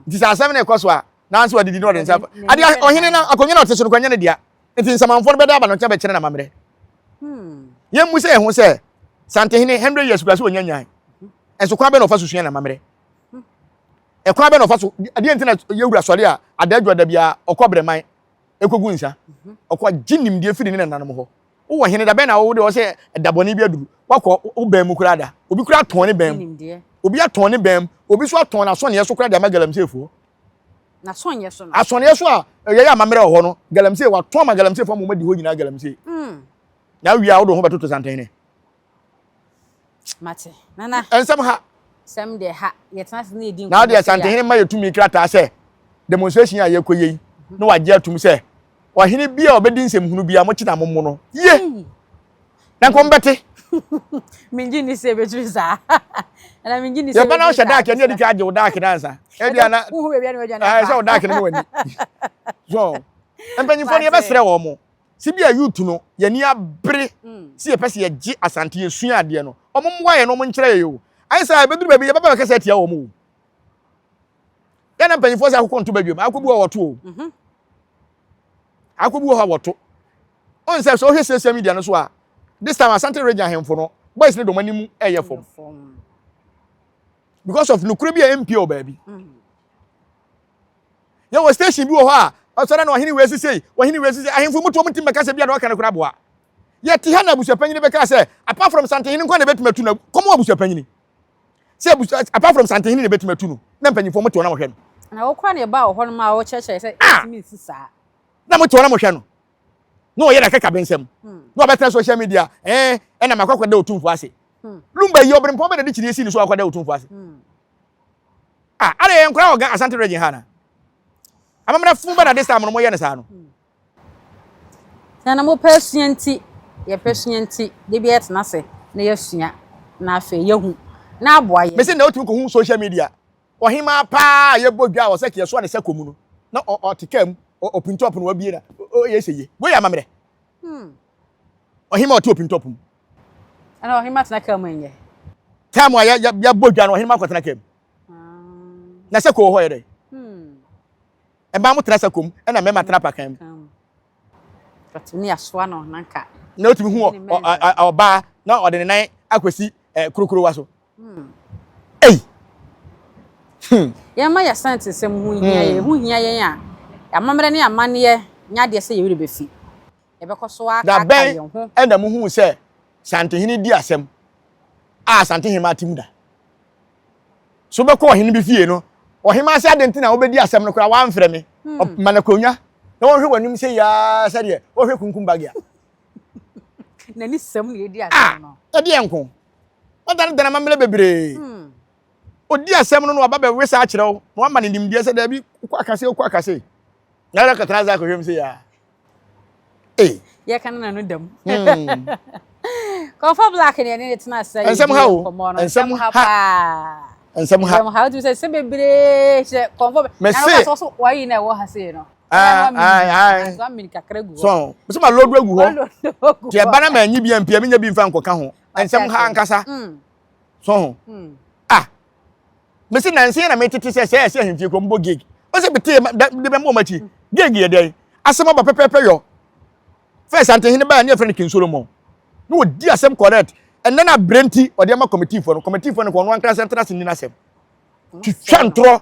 Nti sɛ asɛm no rekɔ so a nanso wadidi na ɔde nsa ade ɔhene na akonnwa na ɔte so no kɔ nyɛ ne dea. Nti nsamanfoɔ no bɛda aba no nkyɛn bɛkyerɛ no amammerɛ. Yɛmmu sɛ yɛn ho sɛ Santehene 100 years kura sɛ ɔnya nyan. Nso kwan bɛ na ɔfa so sua n'amammerɛ? Ɛkwan bɛ na ɔfa so adeɛ nti na yɛwura sɔre a adaadwa da biara ɔkɔ brɛman ɛkɔgu nsa ɔkɔ gye nimdeɛ firi ne nananom hɔ. Wowɔ hene da bɛn na wo deɛ ɔsɛ ɛda bɔne bi aduru wakɔ wo bɛn mu koraa da obi koraa atɔn ne bɛn mu obi atɔn ne bɛn mu obi so atɔn n'asɔneɛ so koraa de ama galamseyfoɔ. N'asɔneɛ so no. Asɔneɛ so a ɛyɛ amammerɛ wɔ hɔ no galamsey watɔn ama galamseyfoɔ ama wɔn adi hɔ nyinaa galamsey. Na awie a wode wo ho bɛtoto Santehene. Mate. Nana. Nsɛm ha. Sɛm deɛ ha. Yɛtena ase na yɛdi nkɔmmɔ. Na deɛ Santehene ma yɛ tumi krataa sɛ demonstration a yɛkɔ yei na wagye atum sɛ ɔhene bi a ɔbɛdi nsɛmhunu bi a mokye na mommo no. Ye! Na nkɔm bɛte. Mengye ni sɛ ɛbɛtumi saa. Nana mengye ni sɛ Yɛba na wohyɛ daake ne yɛde twa agye wo daake no ansa. Ebia na. Wohu baabi a na wadwane afa. Sɛ wo daake no ne w'ani. So mpanyinfoɔ no yɛbɛsrɛ wɔn mo. Sɛ bi a youth no yɛn ani abere sɛ yɛpɛ sɛ yɛgye Asante yɛsua adeɛ no, wɔn mmoa yɛn na wɔn nkyerɛ yɛn o. Ayɛ sɛ ɛbɛduru baabi yɛbɛba bɛkasa atia wɔn o. Yɛn na mpanyinfoɔ sɛ akokɔ nto badwam, akokɔ bi wɔ wɔto o. Akokɔ bi wɔ hɔ a wɔto. Ɔn sɛ sɛ wohwɛ social media no so a, this time Asante region ahemfo no, boys no de wɔn anim ɛyɛ fam. Because of nokorɛ bi a ɛmpie wɔ baabi. Yɛwɔ station bi wɔ hɔ a, ɔsɔre na ɔhene wei sisei, ɔhene wei sisei, ahemfo mu to wɔn ntim bɛka sɛ bi a na ɔka no koraa boa. Yɛte ha na abusuapanyini bɛka sɛ, apart from Santehene nko na ebetumi atu no, kɔm abusuapanyini. Sɛ abusua, apart from Santehene na ebetumi atu no, na mpanyinfoɔ mo te hɔ na wɔhwɛ no. Na wokora na ɛbaa wɔ hɔ nom a wɔkyerɛkyerɛ sɛ Ah! ɛntumi nsi saa. Na mo te hɔ na mohwɛ no. Na ɔyɛ n'akakabensɛm. Na ɔbɛtena social media, ɛɛ, ɛna makɔ akɔda otumfoɔ ase. Lumba yi, ɔberempɔn bɛ na de kyiniiɛ sii ne so akɔda otumfoɔ ase. Ah, ada yɛn koraa wɔ Ga Asante region ha na. Amammerɛ fun bɛ na this time no mo yɛ no saa no. Na na mopɛ asua nti, yɛpɛ sua nti, da bi yɛtena ase na yɛasua na afei yɛahu na aboa yɛn. Mese na wotumi kɔhu social media ɔhemaa paa a yɛbɔ dwa a ɔsɛ kɛ yɛsoa ne sɛ kɔ mu no na ɔte kaa mu ɔpintɔp no wabie na ɔyɛ sɛ ye. Wei yɛ amammerɛ. Ɔhemaa ɔte ɔpintɔp mu. Ɛna ɔhemaa tena kaa mu ɛnyɛ. Time a yɛbɔ dwa no ɔhemaa kɔtena kaa mu. Na sɛ kɔ wɔ hɔ yɛ dɛ. Mmaa mo tena sɛ kɔ mu ɛna mmarima tena apakan mu. Ɔtumi asoa no nanka. Na otumi hu ɔbaa na ɔde ne nan akɔsi kurukuruwa so. Ei! Yɛmma yɛn asantesɛm ho nhia yɛn. Ɛho hia yɛn a, amammerɛ ne amanneɛ nyɛ adeɛ sɛ yɛn werɛ bɛfi. Yɛbɛkɔ so ara Da akaakae bɛn yɛn ho. na muhuu sɛ Santehene di asɛm a Asantehemaa te mu da? So wobɛkɔ ɔhene bi fie no, ɔhemaa sɛ adɛn nti na wobɛdi asɛm no koraa woamfrɛ me? Ɔma no akonnwa na wɔhwɛ w'anim sɛ yaa sɛdeɛ wɔhwɛ kunkum bagia. N'ani sɛm na ɛdi Ah, asɛm no. ɛdeɛ nko. Wadanedane amammerɛ bebree. Ɔdi asɛm no na waba bɛwe saa akyerɛ wo na wama no nimdeɛ sɛ daabi wokɔ akase wokɔ akase. Na wode akɔtena ase akɔhwɛ mu sɛ yaa. Ei. Yɛka no na no dam. Kɔmfɔ Black ne ɛne ne tena ase yɛ Nsɛm ha o. nkɔmmɔ no. Nsɛm ha. paa. Nsɛm ha. Nsɛm ha. Wotumi sɛ sɛ bebree hyɛ Kɔmfɔ. Mese. Na no so wayi na ɛwɔ ha sei no. Ah, ah, ah. So amini kakra gu hɔ. So, mese ma load agu hɔ. Ti ɛba na ma anyi bi ampia menya bi mfa nkɔka ho. Nsɛm ha ankasa. So ho. Ah. Mese nanse na metete sɛ sɛ ɛsɛ ahemfie kɔ mbɔ gig. Ɔsɛ betee de bɛma wɔn akyi. Gig yɛ dɛn? Asɛm aba pɛpɛɛpɛ yɔ. First Asantehene baa ne yɛfrɛ no King Solomon. Na wɔdi asɛm correct. Ɛnnɛ no abrɛ nti ɔde ama committee foɔ no. Committee foɔ no kɔ ɔno ankasa ntena ase nni n'asɛm. Twitwa ntorɔ.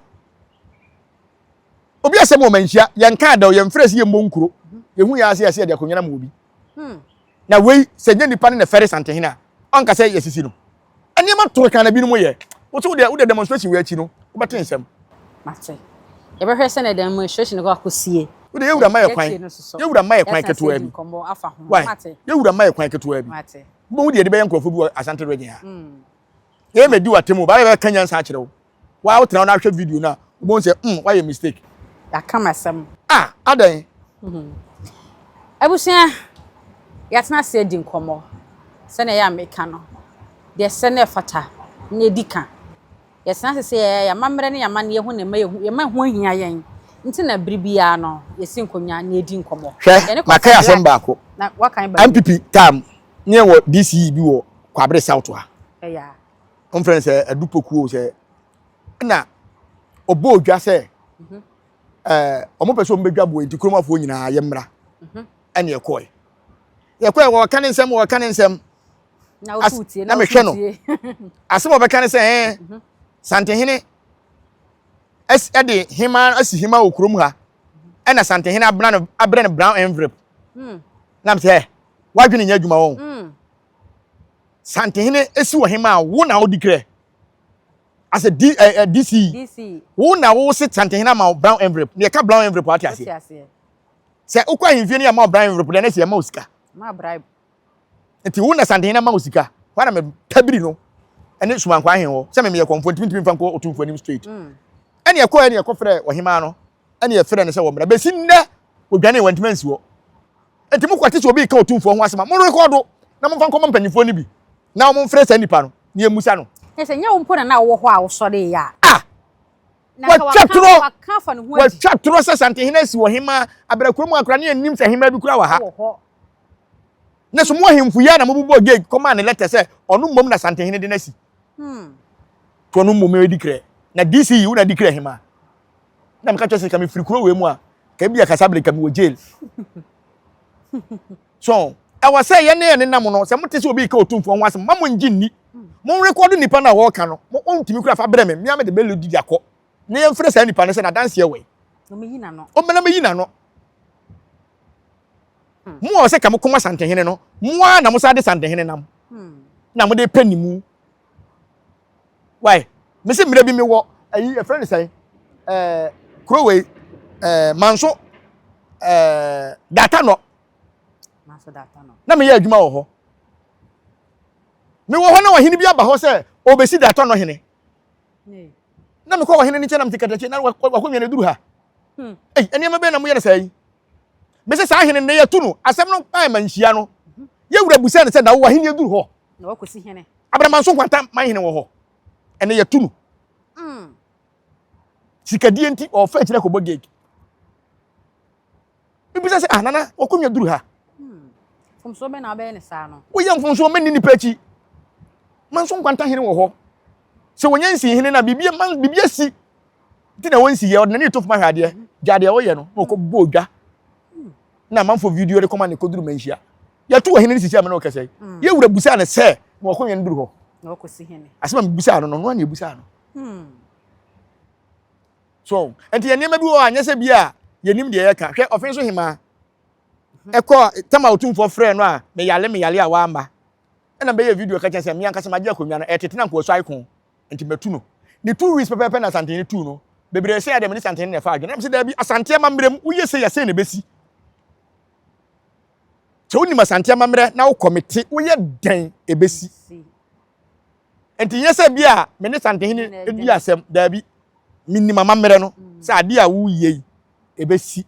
Obi asɛm wɔ manhyia, yɛnka ada o, yɛmfrɛ sɛ yɛmmɔ nkuro. Yɛhu yɛn ase yɛsɛ yɛde akonnwa no ama obi. Na wei sɛ nyɛ nipa no na ɛfɛre Santehene a, ɔnka sɛ yɛsisi no. Nneɛma toro kan na binom yɛ. Wo so wodeɛ wode demonstration wei akyi no, wobɛte nsɛm. Mate. Yɛbɛhwɛ sɛnea demonstration no kɔ akɔsie. Wode yɛwura ma yɛ kwan. Yɛwura ma yɛ kwan ketewa bi. Why? Yɛwura ma yɛ kwan ketewa bi. Wobɛhu deɛ yɛde bɛyɛ nkurɔfoɔ bi wɔ Asante region ha. Yɛyɛ mɛdi w'atem o, baayɛ bɛka nyansa akyerɛ wo. Waa wotena hɔ na ahwɛ video no a, wobɛhu sɛ mm wayɛ mistake. Yɛaka m'asɛm. Ah, adɛn? Abusua, yɛatena ase adi nkɔmmɔ. Sɛnea ɛyɛ a meka no, deɛ ɛsɛ na ɛfata na ɛdi ka. Yɛtena ase sɛ yɛyɛ yɛn amammerɛ ne yɛn amanneɛ ho na ɛma yɛhu, yɛma ɛho hia yɛn. Nti na bere biara no, yɛsi nkonnwa na yɛdi nkɔmmɔ. Hwɛ, Yɛne makae Kɔmfɔ asɛm Black, baako. na woakan baabi. NPP time, ne yɛwɔ DCE bi wɔ Kwabere South ha. Ɛyɛ a. Wɔmfrɛ no sɛ Adu Poku o sɛ, ɛna ɔbɔɔ dwa sɛ, ɛɛ, wɔpɛ sɛ wɔbɛdwa boɔ nti kuromafoɔ nyinaa yɛmmra. Ɛne yɛkɔe. Yɛkɔe, wɔka ne nsɛm, wɔka ne nsɛm. Na wotu tie, na mehwɛ no. Asɛm a ɔbɛka ne sɛ, ɛɛ, Santehene ɛde hema asi hema wɔ kurom ha. Ɛna Santehene abena no abrɛ no brown envelope. Na mesɛ, wadwene nyɛ adwuma wɔn. Santehene esi wɔ hema a wo na wodi krɛ. Asɛ D, eh, eh, DC. DC. Wo na wo se Santehene ama wo brown envelope. Ne yɛka brown envelope a wate aseɛ. Sɛ wokɔ ahemfie no yɛ ma wo brown envelope deɛ na ɛsɛ yɛma wo sika. Ma bribe. Nti wo na Santehene ama wo sika. Hɔ na me tabiri no ɛne Sumankwa ahen hɔ. Sɛ me meyɛ kɔmfoɔ ntumi ntumi mfa nkɔ otumfoɔ anim straight. Ɛne ɛkɔɛ ne yɛkɔfrɛ ɔhemaa no ɛne yɛfrɛ no sɛ wɔmmra. Bɛsi nnɛ wɔdwane wɔntumi ansi hɔ. Enti mokwati sɛ obi reka Otumfoɔ ho asɛm a, monrekɔdo na momfa nkɔma mpanyimfoɔ no bi, na wɔmfrɛ saa nipa no, na yɛmmisa no. Na sɛ ɛnyɛ wo mpo na na wowɔ hɔ a wosɔreeɛ a. A! Na anka Watwa waka, torɔ! waka afa ne ho adi. Watwa torɔ sɛ Santehene asi ɔhemmaa abrɛ kurom a koraa na yɛnnim sɛ hemmaa bi koraa wɔ ha. Wɔ hɔ. Na so mo ahemfo yi ara na mobobɔɔ gate kɔmaa no lɛtɛ sɛ ɔno mmom na Santehene de no asi? To ɔno mmom adi krɛ. Na DC yi, wo na adi krɛ hemmaa. Na meka kyerɛ sɛ ka mefiri kuro wei mu a, ka ebi a kasabere ka mewɔ jail. So ɛwɔ sɛ yɛne yɛne nam no sɛ mote sɛ obi reka otumfoɔ ho asɛm ma mo ngye nni. Mo rekɔdo nipa no a wɔreka no, mo ɔntumi kura fa brɛ me, mmea mede bɛlɛ didi akɔ. Na yɛmfrɛ saa nipa no sɛ n'adanseɛ wɔ yi. Ɔmɛyi n'ano. Ɔmɛna mɛyi n'ano. Mo a ɔsɛ ka mo kɔma Santehene no, mo ara na mo san de Santehene nam. Na mo de pɛ ne mu. Why? Me se mmerɛ bi me wɔ ayi yɛfrɛ no sɛn ɛɛ kuro wei ɛɛ manso ɛɛ data nɔ. Manso data nɔ. Na meyɛ adwuma wɔ hɔ. Mewɔ hɔ na ɔhene bi aba hɔ sɛ ɔbɛsi data nɔ hene. Na mekɔ ɔhene no nkyɛn na mete katakye na wakɔnwia no duru ha. Ei, nneɛma bɛn na moyɛ no saa yi? Mese saa hene no yɛtu no asɛm no a ma nhyia no. Yɛwura busa no sɛ na wowɔ ahenni aduru hɔ. Na wakɔsi hene. Abramanso nkwanta man hene wɔ hɔ. Ɛnɛ yɛtu no. Sikadie nti ɔfa akyire akɔbɔ gate. Mebisa sɛ ah nana wakɔnwa duru ha. Mfomsoɔ bɛn na wabɛyɛ ne saa no? Woyɛ mfomsoɔ mɛnni nipa akyi. Manso nkwanta hene wɔ hɔ. Sɛ wɔnya nsi hene na biribi man biribi asi. Nti na wɔnsi yɛ ɔde n'ani to fam ahwɛ adeɛ. Gya deɛ ɔyɛ no na ɔkɔ bɔ odwa. Na amanfoɔ video de kɔma ne kɔduru manhyia. Yɛto ɔhene no sisi a me ne wo kasa yi. Yɛ wura busaa no sɛ na wakɔnwa no duru hɔ. Na wakɔsi hene. Asɛm a mebusaa no no, ɔno ara na ebusaa no. So nti yɛ nneɛma bi wɔ hɔ a nyɛ sɛ bi a yɛnim deɛ yɛka. Hwɛ ɔfe nso hemaa. Ɛkɔ tam a otumfoɔ frɛɛ no a meyale meyale a wamma. Ɛna mɛyɛ video ka kyerɛ sɛ me ankasa magye akonnwa no ɛtete na nkoa su icon nti matu no. Ne 2 weeks pɛpɛɛpɛ na Asantehene tuu no. Bebree sɛ adeɛ me ne Asantehene na ɛfa adwene. Na mese daabi Asante amammerɛ mu woyɛ sei a sei na ɛbɛsi. Sɛ wonim Asante amammerɛ na wokɔ mete woyɛ dɛn ɛbɛsi. Nti nyɛ sɛ bi a me ne Santehene di asɛm daabi. Menim amammerɛ no sɛ adeɛ a woyɛ yi ɛbɛsi.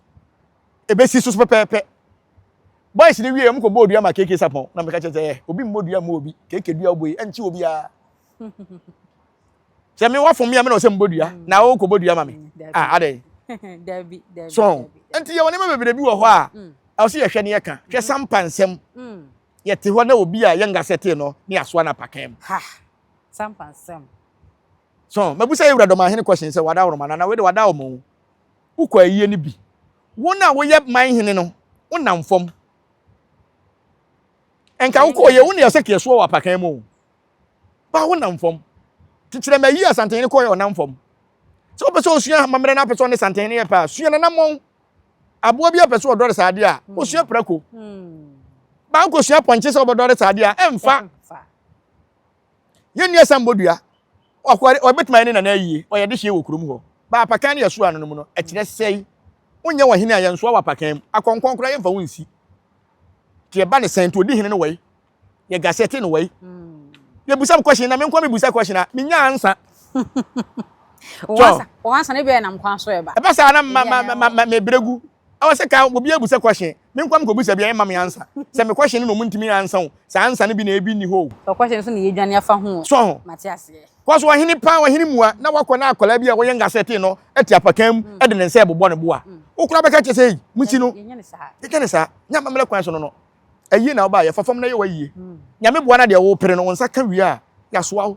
Ɛbɛsi so so pɛpɛɛpɛ. Boys no wie wɔn kɔ bɔɔ dua ma KK Sapɔn na meka kyerɛ sɛ eh, obi mmɔ dua mma obi. KK dua wobɔ yi ɛnkye obiara. Sɛ me wafom me a me na ɔsɛ mbɔ dua na wo kɔ bɔ dua ma me. Ah adɛn. So nti yɛwɔ nneɛma bebree bi wɔ hɔ a ɛwɔ sɛ yɛhwɛ ne yɛka. Hwɛ sampa nsɛm. Yɛte hɔ na obi a yɛnga sɛ tee no ne yɛasoa no apakan mu. Ha sampa nsɛm. So mabusa yɛ wura dɔm ahene question sɛ wada woroma na na wei de wada wɔn. Wokɔ ayie no bi. Wo na woyɛ man hene no, wonam fam. Nka wokɔ yɛ wo na yɛsɛ kɛsoɔ wɔ apakan mu o. Ba wonam fam. Kyekyerɛ ma ayi Asantehene kɔɛ ɔnam fam. Sɛ wopɛ sɛ osua amammerɛ na apɛ sɛ ɔne Santehene yɛ pɛ a, sua nanammɔn. Aboa bi apɛ sɛ ɔdɔre saa adeɛ a, osua prako. Ba wokɔsua pɔnkye sɛ wobɛdɔre saa adeɛ a, ɛmfa. Yɛn nua Sam Bodua, ɔkɔre, ɔbɛtumi ayɛ ne nana ayie, ɔyɛ dehyeɛ wɔ kurom hɔ. Ba apakan ne yɛsoa no no mu no, ɛkyerɛ sɛe. Wonyɛ ɔhene a yɛnsoa wɔ apakan mu. Akɔnkɔn koraa yɛmfa wo nsi. Nti ɛba ne sɛn nti ɔdi hene no wai? Yɛ gasɛte no wai? Yɛbusa me question na me nko mebusa question a, menya ansa. Wɔn ansa no bi nam kwan so ɛba. Ɛba saa na ma ma ma ma mebrɛ gu. Ɛwɔ sɛ ka obi abusa question. Me nko mekɔbusa bi a ɛmma me ansa. Sɛ me question no na ɔmo ntumi ansa o. Saa ansa no bi na ebi nni hɔ o. Sɛ question nso na yɛdwane afa ho o. So ho. Mate aseɛ. Kɔ so ɔhene paa ɔhene mua na wakɔ na akwadaa bi a wɔyɛ ngasɛte no te apakan mu de ne nsa ɛbobɔ ne bo a. Wo koraa bɛka kyerɛ sɛ ei musi no. Yɛnyɛ ne saa. Yɛnyɛ ne saa. Nyɛ amammerɛ kwan so no no. Ayie na wobaa yɛ fa fam na yɛ w'ayie. Nyame boa na deɛ wopere no wo nsa ka wie a yɛasoa wo.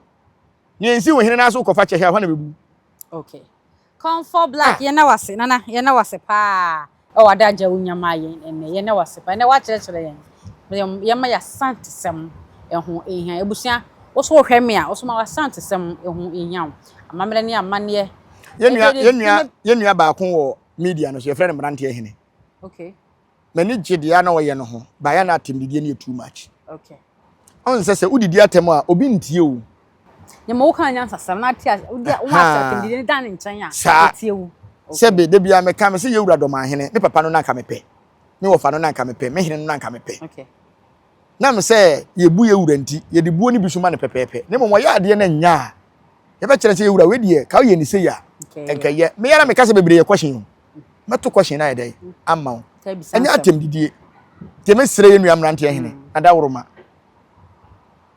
Nea nsi wo hene nan so kɔfa kyɛ hɛ a hɔ na bɛbu. Okay. Comfort Black, ah. yɛn na wase, nana, yɛn na wase paa. Ɛwɔ adagya wo nyama yɛn ɛnɛ, yɛn na wase paa. Ɛnɛ wakyerɛkyerɛ yɛn. Yɛn ma yɛasantesɛm ɛho ehia. Ebusua, woso wohwɛ me a, woso ma wasantesɛm ɛho ehia wo. Amammerɛ ne amanneɛ. Yɛn nua, yɛn nua, yɛn nua baako wɔ media no so, yɛfrɛ no mmeranteɛ hene. Okay. M'ani gye deɛ na ɔyɛ no ho, baeɛ na atɛmdidie no yɛ too much. Okay. Ɔn sɛ sɛ wodidi atɛm a obi ntie o. Nyɛ ma woka nyansasɛm na ate ase wodi a woma atɛmdidie no da ne nkyɛn a saa otie wo. Sɛ be da biara meka me sɛ yɛwura Dɔmahene me papa no na anka mepɛ me wɔfa no na anka mepɛ me hene no na anka mepɛ. Okay. Na me sɛ yɛbu yɛwura nti yɛde buo no bi so ma no pɛpɛɛpɛ na mmom ɔyɛ adeɛ no nya a yɛbɛkyerɛ sɛ yɛwura wei deɛ ka woyɛ ne sei a ɛnkɛyɛ. Me ara meka sɛ bebree yɛ question o. Mɛto question no ayɛ dɛn ama wo. Ɛnyɛ atɛmdidie. Nti mesrɛ yɛn nua mmeranteɛ hene mm. Adaworoma.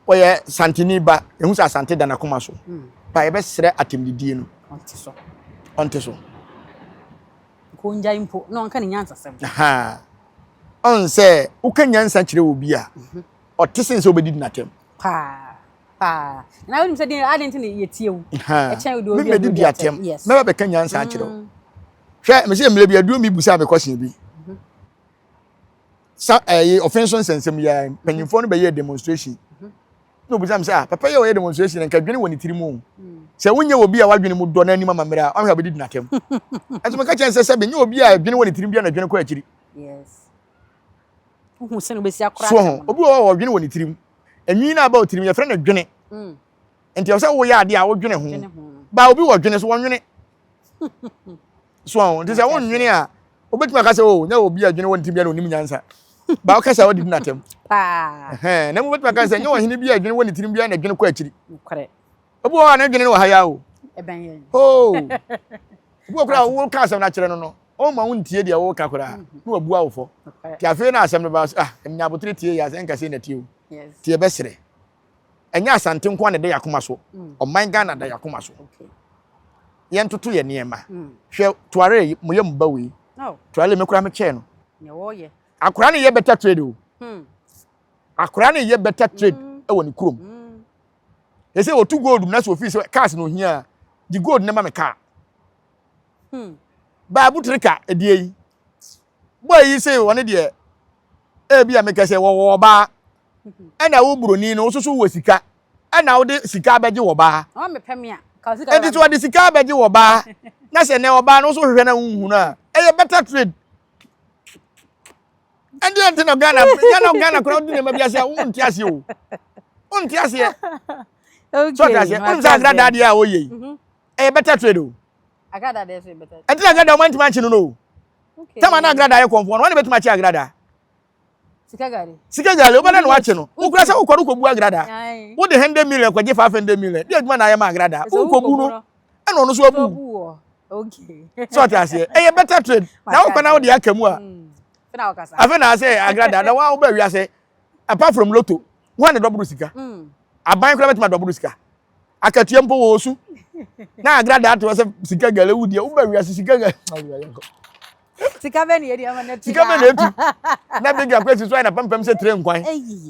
Ɔyɛ Santeni ba, ehu sɛ Asante da n'akoma so. Mm. Ba yɛbɛsrɛ atɛmdidie no. Ɔnte so. Ɔnte so. Kongyae mpo na ɔnka ne nyansasɛm. Ɔn sɛ woka nyansa kyerɛ obi a, mhm. ɔte sen sɛ wobɛdidi n'atɛm. Paa. Paa. Na wonim sɛ deɛ adɛn nti na yɛtie wo? Ɛkyɛn wode obi a Memmɛdidi atɛm. Mɛba bɛka nyansa akyerɛ wo. Mm. Hwɛ, mesɛ mmerɛ bi aduo mi busaa me kɔsen bi. Mhm. Sa ɛyi ɔfen so nsɛnsɛm yi ara mpanyinfoɔ no bɛyɛ demonstration. Mhm. Na obusa me sɛ ah papa yi a ɔyɛ demonstration nka dwene wɔ ne tiri mu o. Mm. Sɛ wonyɛ obi a wadwene mu dɔ n'anim amammerɛ a ɔhwɛ a ɔbɛdidi n'atɛm. Ɛnso meka kyɛn sɛ sɛ menyɛ obi a dwene wɔ ne tirim bi a na dwene kɔ akyiri. Yes. Wohu sɛ no bɛsi akora So ho obi wɔ hɔ a ɔdwene wɔ ne tirim. Enwi no aba wo tirim yɛfrɛ no dwene. Mm. Nti ɛwɔ sɛ woyɛ adeɛ a wodwene ho. Ba obi wɔ dwene so wɔnwene. So ho nti sɛ wonnwene a wobɛtumi aka sɛ o oh, nyɛ obi a dwene wɔ ne tirim bia na onim nyansa. Ba woka sɛ wode di n'atɛm. Paa. Na mu wobɛtumi aka sɛ nyɛ ɔhene bi a dwene wɔ ne tirim bia na dwene kɔ akyiri. Obi wɔ hɔ a ne dwene no wɔ ha ya o. Oh. Obi wɔ koraa a woka asɛm no akyerɛ no no ɔmma wontie deɛ woka koraa mm-hmm. na wabua wo fɔ. Nti afei na asɛm no ba ah nya abotere tie yɛ asɛ nka sei na tie o. Nti yɛbɛsrɛ. Ɛnyɛ Asante nko na ɛda yɛn akoma so. Mm. Ɔman Ghana da yɛn akoma so. Yɛntoto yɛn nneɛma. Mm. Hwɛ Tuare mo yɛ mo ba wei. Oh. Tuare me koraa me kyɛɛ no. Akora no yɛ better trade o. Hmm. Akora no yɛ better trade mm. ɛwɔ ne kurom. Ɛsɛ wɔtu gold mu na sɛ ofii sɛ cars na ohia a, gye gold no ma me car. Hmm. Baabu tirika ɛdeɛ yi. Boy yi se ɔne deɛ ebi a mekɛ sɛ wɔwɔ ɔbaa ɛna wo buroni no wososo wɔ sika ɛna wode sika abɛgye wɔ baa. Enti sɛ ɔde sika abɛgye wɔ baa na sɛ nɛ ɔbaa no woso hwehwɛ na wonhu no a ɛyɛ better trade. Ɛnti ɛnti na Ghana Ghana Ghana koraa wodi nneɛma bi ase a wonte aseɛ o. Wonte aseɛ. So ɔte aseɛ. Wonim sɛ agradaa deɛ a wɔyɛ yi mhm. ɛyɛ better trade o. Agrada deɛ so yɛ better. Ɛnti na agrada wɔn antumi ankye no no o. Tama na agrada yɛ kɔnfoɔ no wɔn na bɛtumi akye agrada. Sika gari. Sika gari wobɛda na wakye no. Wokura sɛ wokɔ no kɔbu agrada. Wode 100 million kɔgye 500 million. Deɛ adwuma na ayɛ ma agrada. Wokɔbu no ɛna ɔno nso abu. Sɛ ɔte aseɛ ɛyɛ better trade. Na wokɔ na wode aka mu a. Mm. Afei na asɛ agrada na wɔn wobɛ wiase apart from lotto wɔn na dɔboro sika. Mm. Aban koraa bɛtumi adɔboro sika. Akatua mpo wɔ osu. Na agrada ato sɛ sika gari wudi wobɛ wiase sika gari. Sika bɛ na yɛde ama no atu. Sika bɛ na etu. Na big akwasi so ayɛ na pampam sɛ tire nkwan.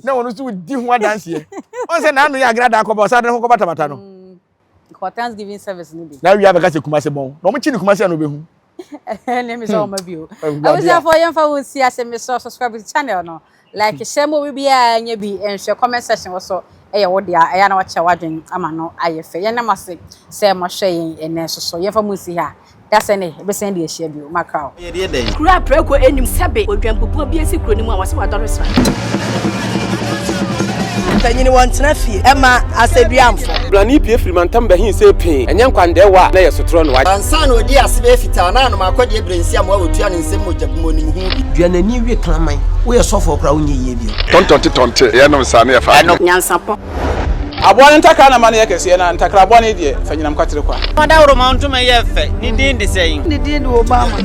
Na wɔn nso di ho adanseɛ. Wɔn sɛ n'ano yɛ agrada akɔba ɔsan de ne ho kɔbatabata no. Mm. Kɔ Thanksgiving service no bi. Na awia bɛka sɛ Kumase bɔn. Na wɔn kyi ne Kumase a na obehu. Ɛne me sɛ ɔma bio. Abusuafoɔ, yɛmfa wo nsi ase. Mesrɛ, subscribe to channel no, like, share ma obi biara nyɛ bi nhwɛ. Comment section wɔ so, ɛyɛ wo dea, ɛyɛ na wakyɛ w'adwen ama no ayɛ fɛ. Yɛnam ase sɛ mohwɛ yɛn ɛnɛ nso so. Yɛmfa mu nsi ha dasɛ ne ɛbɛsɛn de ahyia bio. Makra wo. Yɛdeɛ dɛn? Kuro a prɛko anim sɛbe odwampupuo bi asi kuro no mu a wɔsɛ wadɔre sra. Panyini wɔntena fie ɛma asɛduamfo. Blani pie firi mantam bɛhin sɛ pii ɛnyɛ nkwandɛɛwa a na yɛ sotorɔ no. Ansa na ɔdi ase bɛyɛ fitaa na anom akɔdeɛ berɛ nsi amoa wɔtua ne nsɛm mogya bi mu onim ho bi. Duanani wie kraman, woyɛ sɔfoɔ koraa, wonyɛ yie bio. Tɔntɔnte tɔnte yɛnom saa ne yɛfa. Ɛno. Nyansapɔ. Aboa no ntakra na ma no yɛ kɛseɛ, na ntakra bɔne deɛ, fa nyinam kwatere kwa. Ɔdaworo ntoma yɛ fɛ, ne din de sɛn? Ne din de Obama.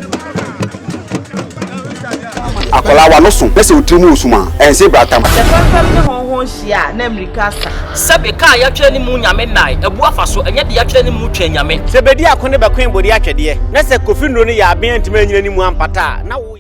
Akwadaa wa no so na sɛ otiri mu osum a ɛnse bratam. Sɛ fɛmfɛm ne hɔnhɔn hyia a, na mmirika asa. Sɛbe kaa yɛatwerɛ ne mu Nyame nnae abu afa so, ɛnyɛ de yɛatwerɛ ne mu twɛn Nyame. Sɛ bɛdi ako ne bɛkoe bɔdi atwɛdeɛ na sɛ Kofi Nnuro no yɛ aben antumi anyina ne mu ampata a na wo.